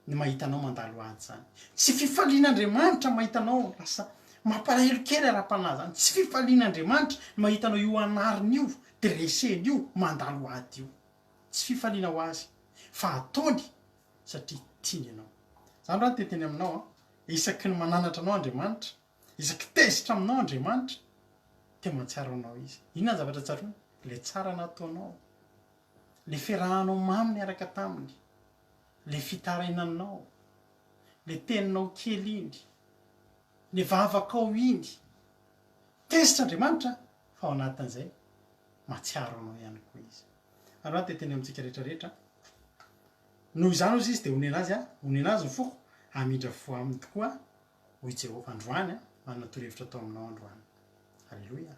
ny mahita anao mandalo ady zany. Tsy fifalian'Andriamanitra mahita anao lasa mampalahelo kely ara-panahy zany. Tsy fifalian'Andriamanitra ny mahita anao io anariny io, dresseny io, mandalo ady io. Tsy fifaliana ho azy fa ataony satria tiany ianao. Zany raha ny teteny aminao an, isaky ny mananatra anao Andriamanitra, isaky tezitra aminao Andriamanitra, dia mahatsiaro anao Izy. Inona ny zavatra tsaroany? Ilay tsara nataonao. Le fiarahanao mamy niaraka taminy, le fitarainanao, le teninao kely iny, le vavakao iny. Tezitra Andriamanitra fa ao anatin'izay mahatsiaro anao ihany koa Izy. Ary aho te teny amintsika rehetra rehetra, noho izany hozy Izy dia honena azy aho, honena azy ny foko, hamindra fo aminy tokoa aho, hoy Jehovah androany an, manana torohevitra atao aminao androany. Aleloia.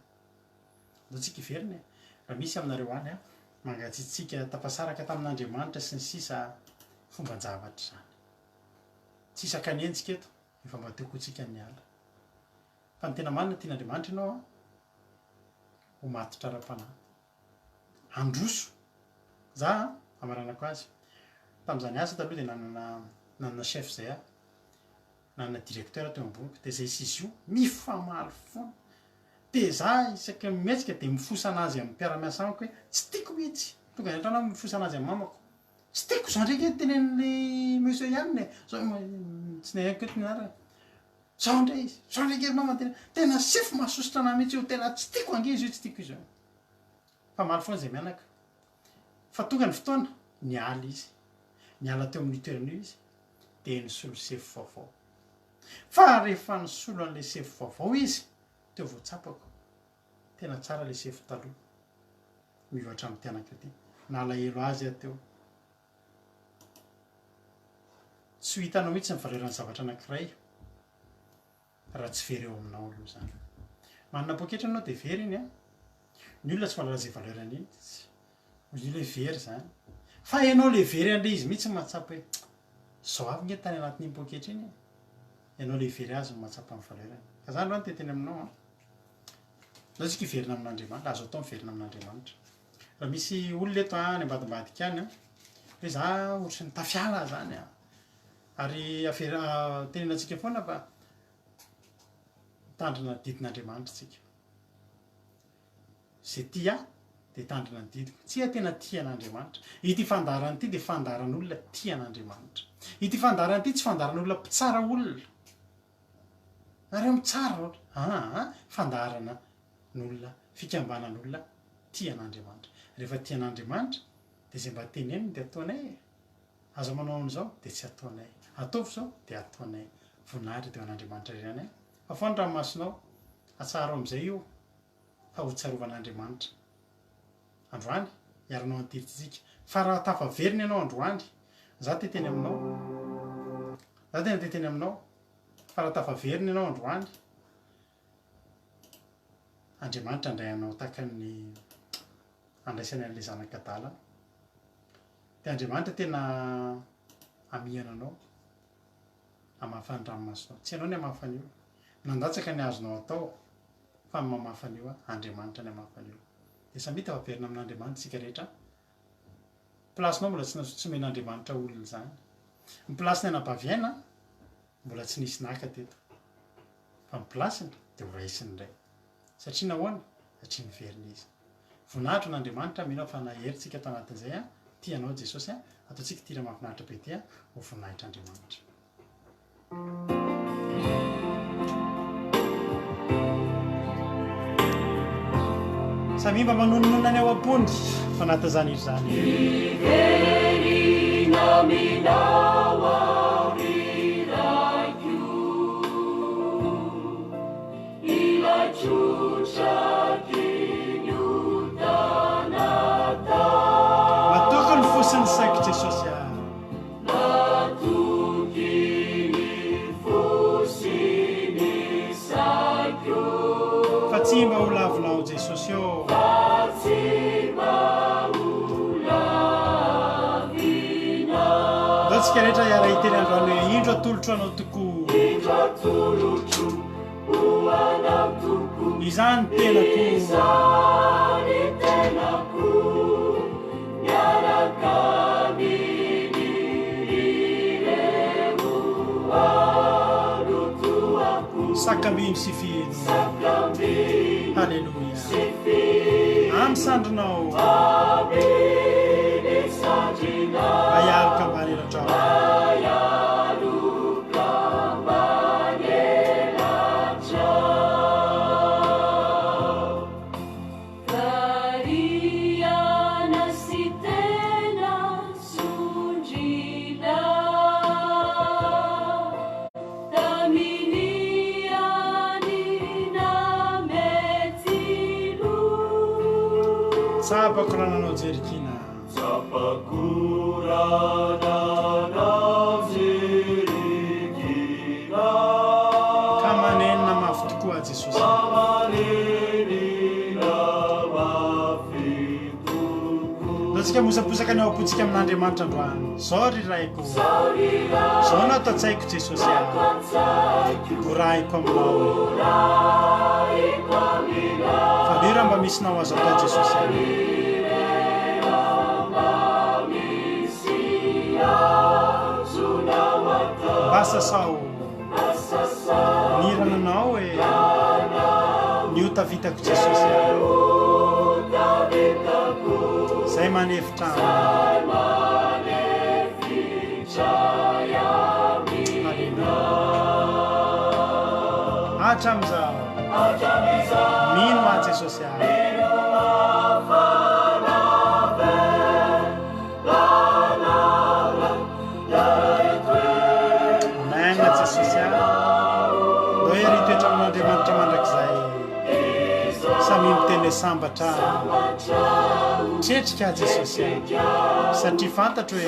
Andao tsika hiverina e. Raha misy aminareo any an, mangatsiatsiaka, tafasaraka tamin'Andriamanitra sy ny sisa fomban-javatra izany. Tsy isan-kanenjika eto, efa mba teo koa tsika niala. Fa ny tena marina tian'Andriamanitra ianao an, ho matotra ara-panahy. Handroso. Za an, hamaranako azy. Tamin'izaho niasa taloha dia nanana nanana chef izay aho. Nanana directeur teo amboniko. Dia izay sy izy io, mifamaly foana. Dia za isaky ny mihetsika dia mifosa anazy amin'ny mpiara-miasa amiko hoe tsy tiako mihitsy. Tonga any an-trano aho mifosa anazy amin'ny mamako. Tsy tiako izao ndray ange tenenin'ilay monsieur ihany e. Zao tsy neneniko eto ny anarany. Zao ndray izy, zao ndray ange ry mama tena tena sefo mahasosotra anah mihitsy io, tena tsy tiako ange izy io, tsy tiako izy io. Fa maro foana izay mianaka. Fa tonga ny fotoana, niala izy. Niala teo amin'io toerana io izy dia nisolo sefo vaovao. Fa rehefa nisolo an'ilay sefo vaovao izy, teo vao tsapako, tena tsara ilay sefo taloha, miohatra amin'ity anankiray ity. Nalahelo azy aho teo. Tsy ho hitanao mihitsy ny valeur-n'ny zavatra anankiray raha tsy very eo aminao aloha izany. Manana poketra ianao dia very iny an. Ny olona tsy mahalala izay valeur-ny iny. Hoy ilay very izany. Fa ianao ilay very an'ilay izy mihitsy no mahatsapa hoe izao avy nge tany anatin'iny poketra iny e. Ianao ilay very azy no mahatsapa ny valeur-ny. Ka za androany te hiteny aminao an. Ndao tsika hiverina amin'Andriamanitra, azo atao miverina amin'Andriamanitra. Raha misy olona eto an, any ambadimbadika any an, hoe za ohatry ny tafiala zany an. Ary avera tenenina antsika foana fa mitandrina didin'Andriamanitra tsika. Izay tia ahy dia hitandrina ny didiko. Tsia tena tia an'Andriamanitra. Ity fandaharana ity dia fandaharan'olona tia an'Andriamanitra. Ity fandaharana ity tsy fandaharan'olona mpitsara olona. Nareo mitsara ohatra. Aa fandaharana n'olona, fikambanan'olona tia an'Andriamanitra. Rehefa tia an'Andriamanitra dia izay mba teneniny dia ataonay e. Aza manao an'izao dia tsy ataonay. Ataovy izao dia ataonay. Voninahitra dia ho an'Andriamanitra irery ihany. Fafao ny ranomasonao. Atsaharo amin'izay io. fa ho tsarovan'Andriamanitra. Androany, hiaranao an'ity tsika. Fa raha tafaverina ianao androany, za te teny aminao, za tena te teny aminao, fa raha tafaverina ianao androany, Andriamanitra handray anao tahaka ny andraisany an'ilay zanak'adala. Dia Andriamanitra tena hamihana anao, hamafa ny ranomasonao. Tsy ianao ny hamafa an'io. Nandatsaka ny azonao atao. fa ny mamafa an'io Andriamanitra ny hamafa an'io. Dia samia tafaverina amin'Andriamanitra isika rehetra. Place-nao mbola tsy tsy nomen'Andriamanitra olona izany. Ny place-ny anabavy Aina mbola tsy nisy naka teto. Fa ny place-ny dia ho raisiny indray. Satria nahoana? Satria niverina izy. Voninahitra ho an'Andriamanitra, mino aho fa nahery tsika tao anatin'izay an, tia anao Jesosy an, ataontsika ity hira mahafinaritra be ity an, ho voninahitr'Andriamanitra. Samia mba manononona ny ao am-pony fa anatin'izany hira izany. Mino aminao aho ry Raiko, ilay trotraky ny ota natao. Matoky ny fo sy ny saiko Jesosy ah. Matoky ny fo sy ny saiko. Fa tsy mba ho lavinao Jesosy ô. Fa tsy mba ho lavinao. Ndao tsika rehetra hiara hiteny androany hoe indro atolotro anao tokoa. Indro atolotro ho anao tokoa. Izany tenako. Izany tenako. Miaraka aminy ireo alotoako. Sakambino sy fihino. Sakambino Haleloia. sy fihino. Amin'ny sandrinao. Amin'ny sandrinao. Mba hialoka ambany elatrao. Mba hialoka ambany elatrao. Variana sy tena sondriana tamin'ny hanina mety lo. Tsapako raha nanao jerikina. Tsapako raha nanao jerikina. Ka manenina mafy tokoa Jesosy. Ka manenina mafy tokoa. Ndao tsika hamosaposaka ny ao am-pontsika amin'Andriamanitra androany. Zao ry Raiko. Zao no ato an-tsaiko Jesosy a. Borahiko aminao. Valio raha mba misy nao azo atao Jesosy a. Mba sasao ny rananao e. Ny ota vitako Jesosy a. Zay manefitra Haleloia. Hatramizao. Mino aho Jesosy a. Amen Jesosy a. Ndao ery hitoetra amin'Andriamanitra mandrakizay. Samia miteny hoe sambatra aho. Tretrika aho Jesosy a. Satria fantatro hoe.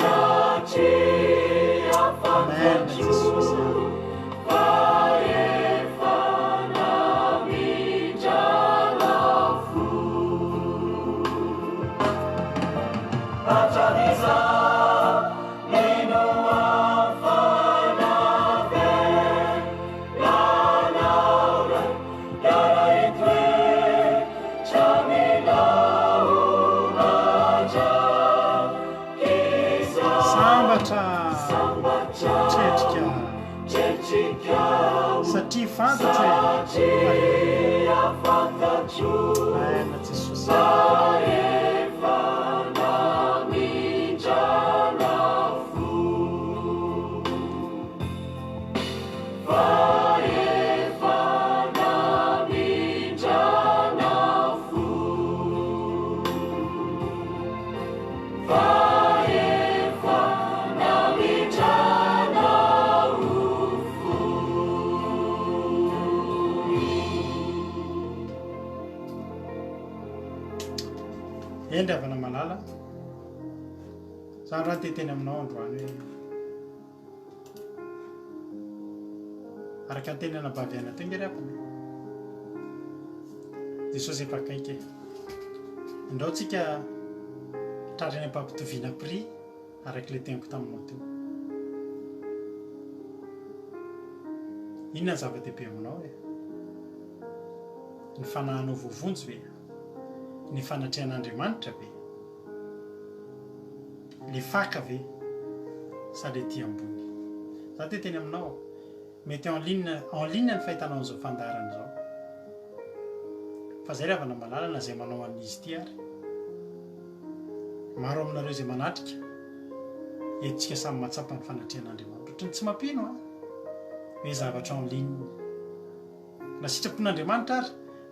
Amen Jesosy a. Sambatra tretrika satria fantatro e. Amen Jesosy. Eny ry havana malala, za androany te hiteny aminao androany hoe araka ny teny anabavy aina teo nge ry havana e. Jesosy efa akaiky e. Andrao tsika tratra eny am-pampitoviana prix araka ilay teniko taminao teo. Inona ny zava-dehibe aminao e? Ny fanahinao voavonjy ve? Ny fanatrehan'Andriamanitra ve? Le faka ve sa le ety ambony? Za te hiteny aminao, mety en ligne en ligne ny fahitanao an'izao fandaharana izao. Fa zay ry havana malala na zay manao an'izy ity ary. Maro aminareo izay manatrika, eto tsika samy mahatsapa ny fanatrehan'Andriamanitra. Ohatran'ny tsy mampino an! Hoe zavatra en ligne. Na sitrapon'Andriamanitra ary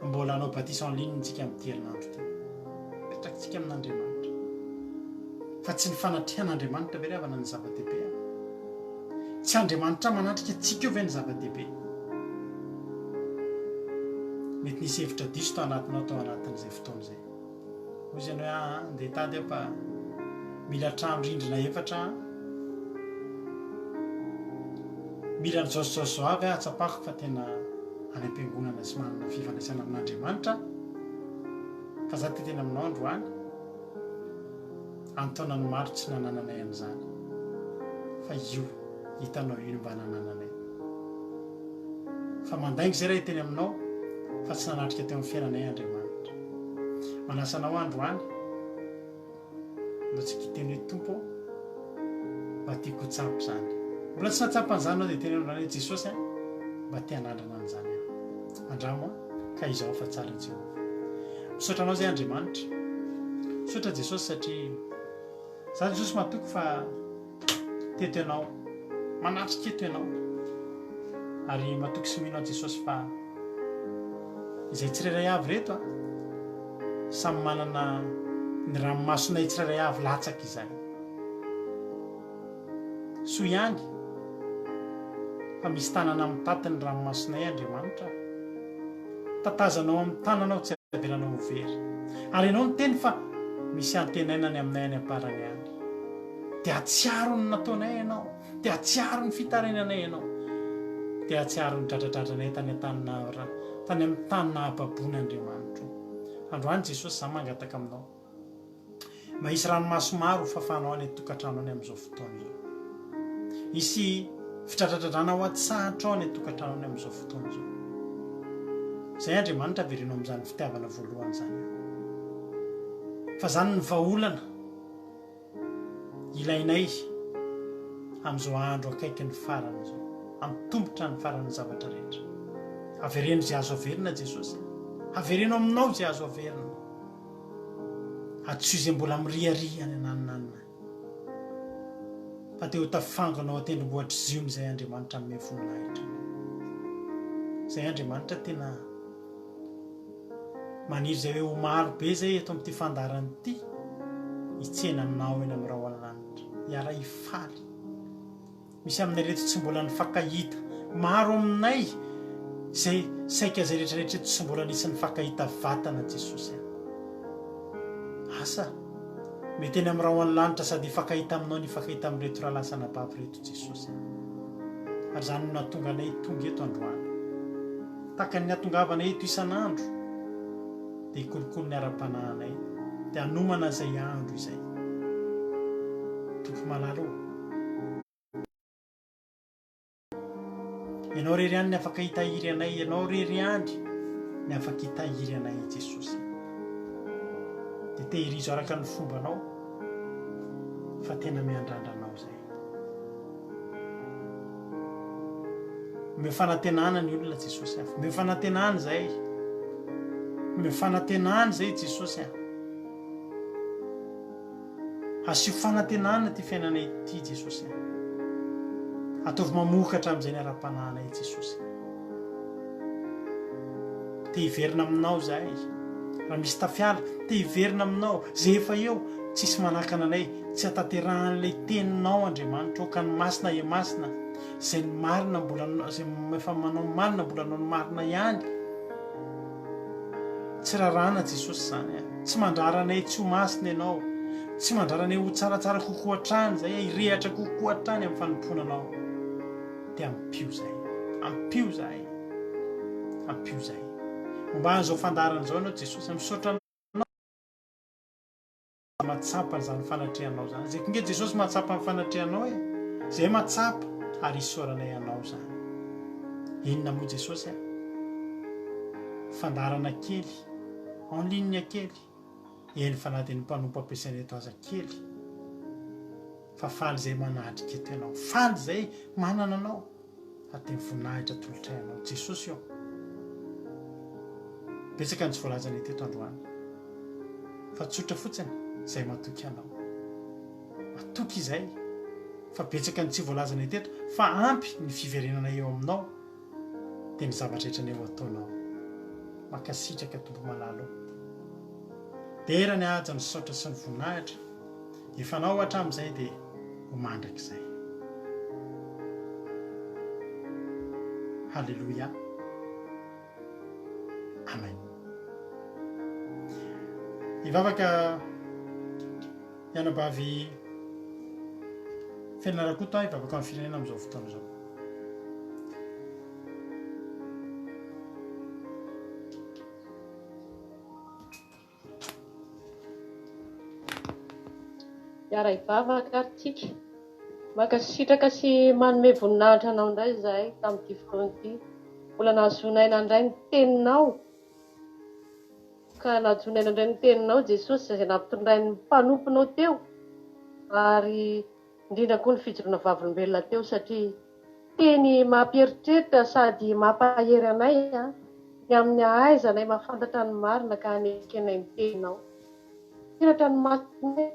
mbola hanao batisa en ligne tsika amin'ity herinandro ity. Apetrakintsika amin'Andriamanitra. Fa tsy ny fanatrehan'Andriamanitra ve ry havana no zava-dehibe a? Tsy Andriamanitra manatrika antsika eo ve no zava-dehibe? Mety nisy hevitra diso tao anatinao tao anatin'izay fotoana izay. Hoy izy ianao hoe aa ndeha hitady aho fa mila trano rindrina efatra aho. Mila an'izao sy izao sy izao avy aho hahatsapako fa tena any am-piangonana sy manana fifandraisana amin'Andriamanitra aho. Fa za te tena aminao androany. An-taonany maro tsy nanananay an'izany. Fa io hitanao io no mba nanananay. Fa mandainga izay raha hiteny aminao fa tsy nanatrika teo amin'ny fiainanay Andriamanitra. Manasa anao aho androany mba tsy hiteny hoe Tompo ô, mba tiako ho tsapa izany. Mbola tsy nahatsapa an'izany ianao dia teneno androany hoe Jesosy a, mba te hanandrana an'izany aho. Andramo aho ka izao fa tsara Jehovah. Misaotra anao izay Andriamanitra. Misaotra Jesosy satria za Jesosy matoky fa teto ianao, manatrika eto ianao. Ary matoky sy mino aho Jesosy fa izay tsirairay avy reto a, samy manana ny ranomasonay tsirairay avy latsaka izany. Soa ihany fa misy tanana mitaty ny ranomasonay Andriamanitra a. Tatazanao amin'ny tananao tsy avelanao ho very. Ary ianao niteny fa misy antenaina any aminay any am-parany any. Dia hahatsiaro ny nataonay ianao, dia hahatsiaro ny fitarainanay ianao, dia hahatsiaro ny dradradradranay tany an-tany tany amin'ny tany nahababoana Andriamanitro. Androany Jesosy za mangataka aminao. Mba hisy ranomaso maro ho fafanao any an-tokantrano any amin'izao fotoana izao. Hisy fidradradradrana ho atsahatrao any an-tokantrano any amin'izao fotoana izao. Izay Andriamanitra avereno amin'izany fitiavana voalohany izany aho. Fa izany ny vahaolana ilainay amin'izao andro akaiky ny farany izao. Antomotra ny faran'ny zavatra rehetra. Avereno izay azo averina Jesosy. Avereno aminao izay azo averina. Hadisoy izay mbola miriaria any ananonanona any. Fa te ho tafangona ao an-tendrombohitr'i Ziona izay Andriamanitra hanome voninahitra anao. Izay Andriamanitra tena maniry izay hoe ho maro be izay eto amin'ity fandaharana ity hitsena anao eny amin'ny rahon'ny lanitra, hiara-hifaly. Misy aminay reto tsy mbola nifankahita. Maro aminay izay saika izay rehetra rehetra eto tsy mbola nisy nifankahita vatana Jesosy a. Asa, mety eny amin'ny rahon'ny lanitra sady hifankahita aminao ny hifankahita amin'ireto rahalahy sy anabavy ireto Jesosy a. Ary izany no nahatonga anay tonga eto androany. Tahaka ny nahatongavanay eto isan'andro dia hikolokolo ny ara-panahinay dia hanomana izay andro izay. Tompo malala ô. Ianao irery ihany ny afaka hitahiry anay, Ianao irery ihany ny afaka hitahiry anay Jesosy. Dia tehirizo araka ny fombanao fa tena miandrandra anao izay. Omeo fanantenana ny olona Jesosy a. Omeo fanantenana izay. Omeo fanantenana izay Jesosy a. Asio fanantenana ity fiainanay ity Jesosy a. Ataovy mamokatra amin'izay ny ara-panahinay Jesosy a. Te hiverina aminao izahay. Raha misy tafiala, te hiverina aminao. Izay efa eo, tsisy manakana anay tsy hahatanterahan'ilay teninao Andriamanitra ô, ka ny masina he masina, izay ny marina mbola izay efa manao ny marina mbola hanao ny marina ihany. Tsy raràna Jesosy izany a. Tsy mandrara anay tsy ho masina Ianao. Tsy mandrara anay ho tsaratsara kokoa hatrany izay a, hirehatra kokoa hatrany amin'ny fanompoana Anao. Dia ampio izahay. Ampio izahay. Ampio izahay. Momba an'izao fandaharana izao Ianao Jesosy a. Misaotra Anao. Mahatsapa an'izany fanatrehanao izany. Izay koa nge Jesosy mahatsapa ny fanatrehanao e. Izay mahatsapa ary isaoranay anao izany. Inona moa Jesosy a? Fandaharana kely, en ligne kely. Eny fa na dia ny mpanompo ampiasaina eto aza kely. Fa faly izay manatrika eto ianao. Faly izay manana anao. Ary dia ny voninahitra atolotray anao. Jesosy ô. Betsaka ny tsy voalazanay teto androany. Fa tsotra fotsiny, izay matoky anao. Matoky izay. Fa betsaka ny tsy voalazanay teto, fa ampy ny fiverenanay eo aminao, dia ny zavatra rehetra anay ho ataonao. Mankasitraka Tompo malala ô. Dera ny haja, ny saotra sy ny voninahitra. Efa anao hatramin'izay dia ho mandrakizay. Haleloia. Amen. Hivavaka ianabavy Fenina Rakoto aho hivavaka amin'ny firenena amin'izao fotoana izao. Hiara-hivavaka ary tsika. Mankasitraka sy manome voninahitra anao indray izahay tamin'ity fotoana ity. Mbola nahazoanay nandray ny teninao. Ka nahazoanay nandray ny teninao Jesosy izay nampitondrain'ny mpanomponao teo ary indrindra koa ny fijoroana vavolombelona teo satria teny mampieritreritra sady mampahery anay ny amin'ny hahaizanay mahafantatra ny marina ka hanekenay ny teninao. Hiratra ny masonay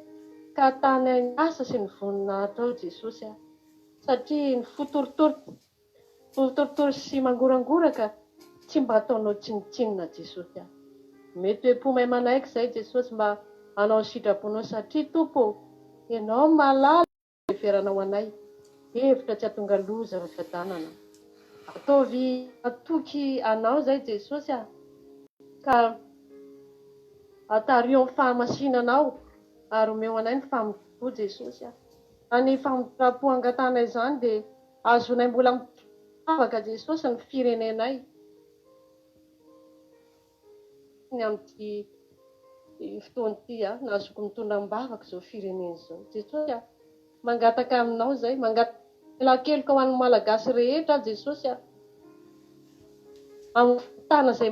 ka atanay ny asa sy ny voninahitrao Jesosy a! Satria ny fo torotoro fo torotoro sy mangorangoraka tsy mba ataonao tsinontsinona Jesosy a! Mety hoe-po mahay manaiky izay Jesosy mba hanao ny sitraponao satria Tompo ô! Ianao mahalala Heveranao anay, hevitra tsy hatonga loza fa fiadanana. Ataovy hatoky Anao izay Jesosy a! Ka atariho amin'ny fahamasinanao ary omeo anay ny famindram-po Jesosy a! Izany famindram-po angatahanay izany dia ahazoanay mbola mivavaka Jesosy ny firenenay. Ny amin'ity fotoana ity aho, nahazoako mitondra am-bavaka izao firenena izao. Jesosy a! Mangataka aminao izay, mangataka famelan-keloka ho an'ny Malagasy rehetra aho Jesosy a! Amin'ny fahotana izay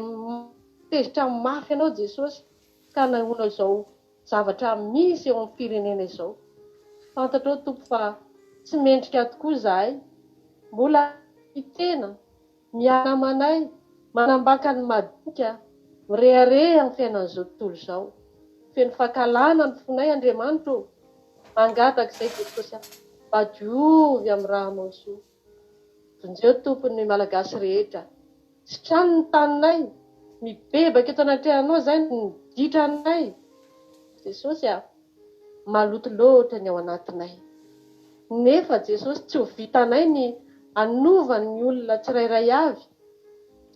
tezitra mafy anao Jesosy ka nahoana izao zavatra misy eo amin'ny firenena izao. Fantatrao Tompo fa tsy mendrika tokoa izahay, mbola tena Miala amanay, manambaka ny madinika, mirehareha amin'ny fiainan'izao tontolo izao. Feno fankahalana ny fonay Andriamanitra ô! Mangataka izay Jesosy aho, mba diovy amin'ny rànao soa. Vonjeo Tompo ny Malagasy rehetra. Sitrano ny taninay. Mibebaka eto anatrehanao izay ny ditranay. Jesosy a! Maloto loatra ny ao anatinay. Nefa Jesosy tsy ho vitanay ny hanova ny olona tsirairay avy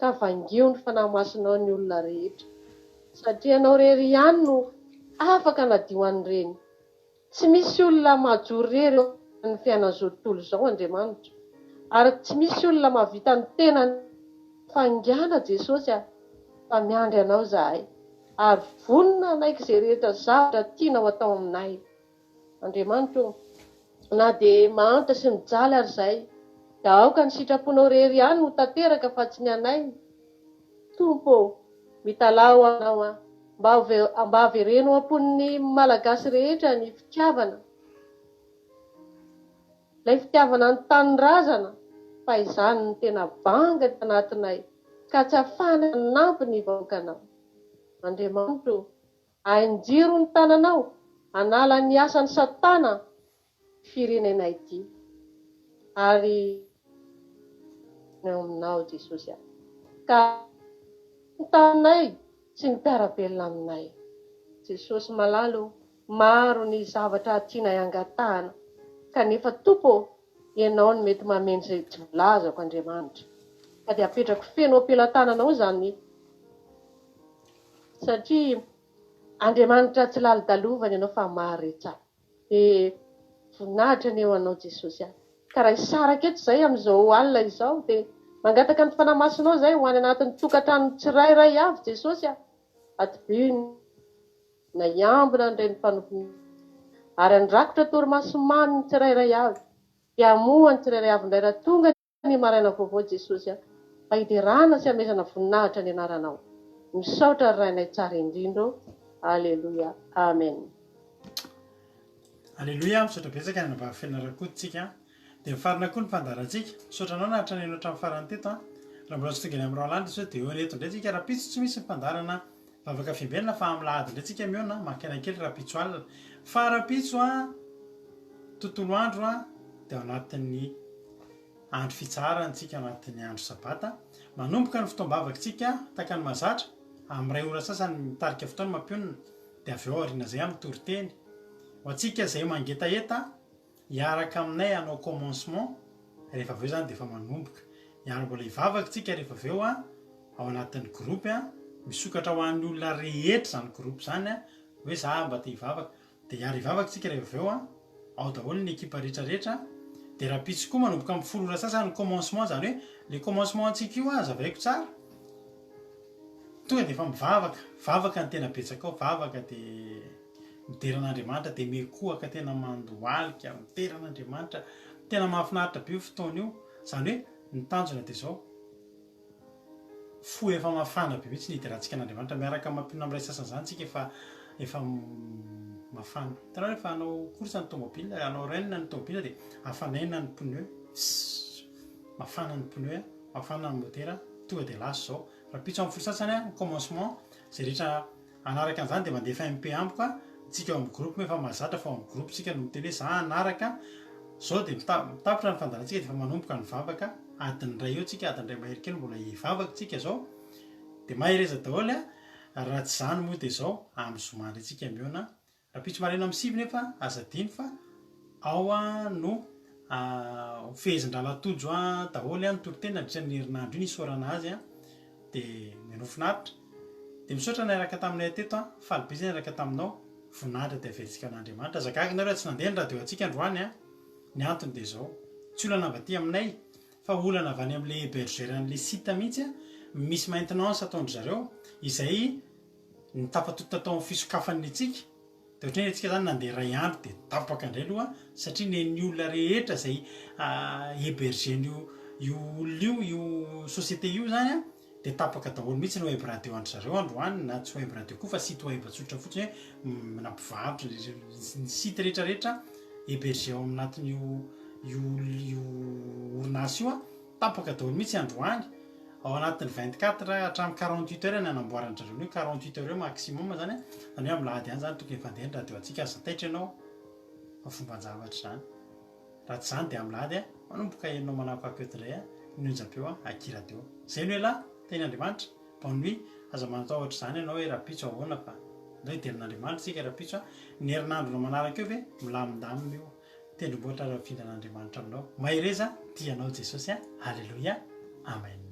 ka vangio ny Fanahy Masinao ny olona rehetra. Satria Ianao irery ihany no afaka hanadio an'ireny. Tsy misy olona mahajoro irery eo amin'ny fiainan'izao tontolo izao Andriamanitra. Ary tsy misy olona mahavita ny tenany faingana Jesosy a! Fa miandry Anao izahay. Ary vonona hanaiky izay rehetra zavatra tianao atao aminay. Andriamanitra ô, na dia mahantra sy mijaly ary izahay, dia aoka ny sitraponao irery ihany no tanteraka fa tsy ny anay. Tompo ô, mitalaho Aminao aho, mba mba avereno ao am-pon'ny Malagasy rehetra ny fitiavana, ilay fitiavana ny tanindrazana, fa izany no tena banga anatinay, ka tsy afahana hanampy ny vahoakanao. Andriamanitra ô, ahinjiro ny tananao hanala ny asan'i satana firenena ity ary eo aminao Jesosy a. Ka ny taninay sy ny mpiara-belona aminay. Jesosy malala ô, maro ny zavatra tianay angatahana kanefa Tompo ô, Ianao no mety mameno izay tsy voalazako Andriamanitra. Ka dia apetrako feno ao am-pelatananao izany satria Andriamanitra tsy lalodalovana Ianao fa maharetsa. Dia voninahitra anie ho Anao Jesosy a. Ka raha hisaraka eto izay amin'izao alina izao dia mangataka ny Fanahy Masinao izay ho any anatin'ny tokantrano tsirairay avy Jesosy a. Atobio na hiambina an'ireny mpanomponao ary handrakotra torimaso mamy ny tsirairay avy dia hamoha ny tsirairay avy indray raha tonga ny maraina vaovao Jesosy a, mba hiderana sy hamezana voninahitra ny anaranao. Misaotra ry Rainay tsara indrindra ô. Aleloia. Amen. Aleloia, misaotra betsaka ny anabavy Fena Rakoto tsika. Dia mifarana koa ny fandaharantsika. Misaotra anao naharitra nihaino hatramin'ny farany teto an. Raha mbola tsy tonga eny amin'ny Roland izy dia eo eto indray tsika rahampitso tsy misy ny fandaharana vavaka fiambenana fa amin'ny lahady indray tsika mihaona maka aina kely rahampitso alina. Fa rahampitso an, tontolo andro an, dia ao anatin'ny andro fitsaharana tsika ao anatin'ny andro sabata. Manomboka ny fotoam-bavaka tsika tahaka ny mahazatra, amin'ny iray ora sasany mitarika fotoana mampionona, dia avy eo aorian'izay amin'ny toriteny. Ho antsika izay mangetaheta hiaraka aminay hanao commencement, rehefa avy eo izany dia efa manomboka. Hiara mbola hivavaka tsika rehefa avy eo an, ao anatin'ny groupe an, misokatra ho an'ny olona rehetra izany groupe izany an, hoe za mba te hivavaka. Dia hiara hivavaka tsika rehefa avy eo an, ao daholo ny ekipa rehetra rehetra, dia rahampitso koa manomboka amin'ny folo ora sasany ny commencement, izany hoe le commencement antsika io an, hazavaiko tsara, tonga dia efa mivavaka, vavaka no tena betsaka ao, vavaka dia midera an'Andriamanitra, dia mikohaka tena mandohalika, midera an'Andriamanitra, tena mahafinaritra be io fotoana io, izany hoe ny tanjona dia izao, Fo efa mafana be mihitsy ny hidirantsika an'Andriamanitra miaraka mampionona miray sasany izany tsika efa efa mafana. Hitanao rehefa hanao course ny tomobile, hanao run ny tomobile dia hafanaina ny pneu, fssss mafana ny pneu, mafana ny motera, tonga dia lasa izao. Rahampitso amin'ny folo sasany ny commencement, izay rehetra Hanaraka an'izany dia mandefa MP amiko a, tsika ao amin'ny groupe moa efa mahazatra fa ao amin'ny groupe tsika no miteny hoe za hanaraka, zao dia mitapitra ny fandaharantsika dia efa manomboka ny vavaka, adiny iray eo tsika, adiny iray mahery kely mbola hivavaka tsika zao, dia mahereza daholo a, raha tsy izany moa dia zao amin'ny zoma indray tsika mihaona Rahampitso maraina amin'ny sivy nefa aza adino fa ao no ho fehezin-dRalatojo daholo ny toriteny nandritra ny herinandro iny isaorana azy dia mianao finaritra. Dia misaotra niaraka taminay teto, faly be izay niaraka taminao, voninahitra dia averintsika ho an'Andriamanitra. Aza gaga nareo raha tsy nandeha ny radio antsika androany, ny antony dia izao, tsy olana avy aty aminay fa olana avy any amin'ilay hébergeur an'ilay site mihitsy, misy maintenance ataon-dry zareo izay ny tapatota tao amin'ny fisokafan'ny antsika dia ohatran'ny hoe antsika zany nandeha iray andro dia tapaka indray aloha satria nen'ny olona rehetra izay héberger-n'io io olona io io société io zany an dia tapaka daholo mihitsy ny web radio an-dry zareo androany na tsy web radio koa fa site web tsotra fotsiny hoe na mpivarotra ny site rehetra rehetra héberger ao anatin'io io io orinasa io an Tapaka daholo mihitsy androany, ao anatin'ny 24 hatramin'ny 48 heures ny hanamboaran-dry zareo an'io, 48 heures eo maximum zany an, zany hoe amin'ny lahady ihany zany tokony efa handeha ny radio antsika, aza taitra ianao fa fomban-javatra izany, raha tsy izany dia amin'ny lahady an, manomboka henonao manakoako eto indray an, ny onjam-peo an, aky radio. Zay no elah, tenin'Andriamanitra, bonne nuit, aza matahotra izany ianao hoe rahampitso ahoana fa ndao hidera an'Andriamanitra isika rahampitso an, ny herinandronao manaraka eo ve milamindamina io. Tendrombohitra ary hafindran'Andriamanitra aminao. Mahereza, tia anao Jesosy a! Aleloia! Amen.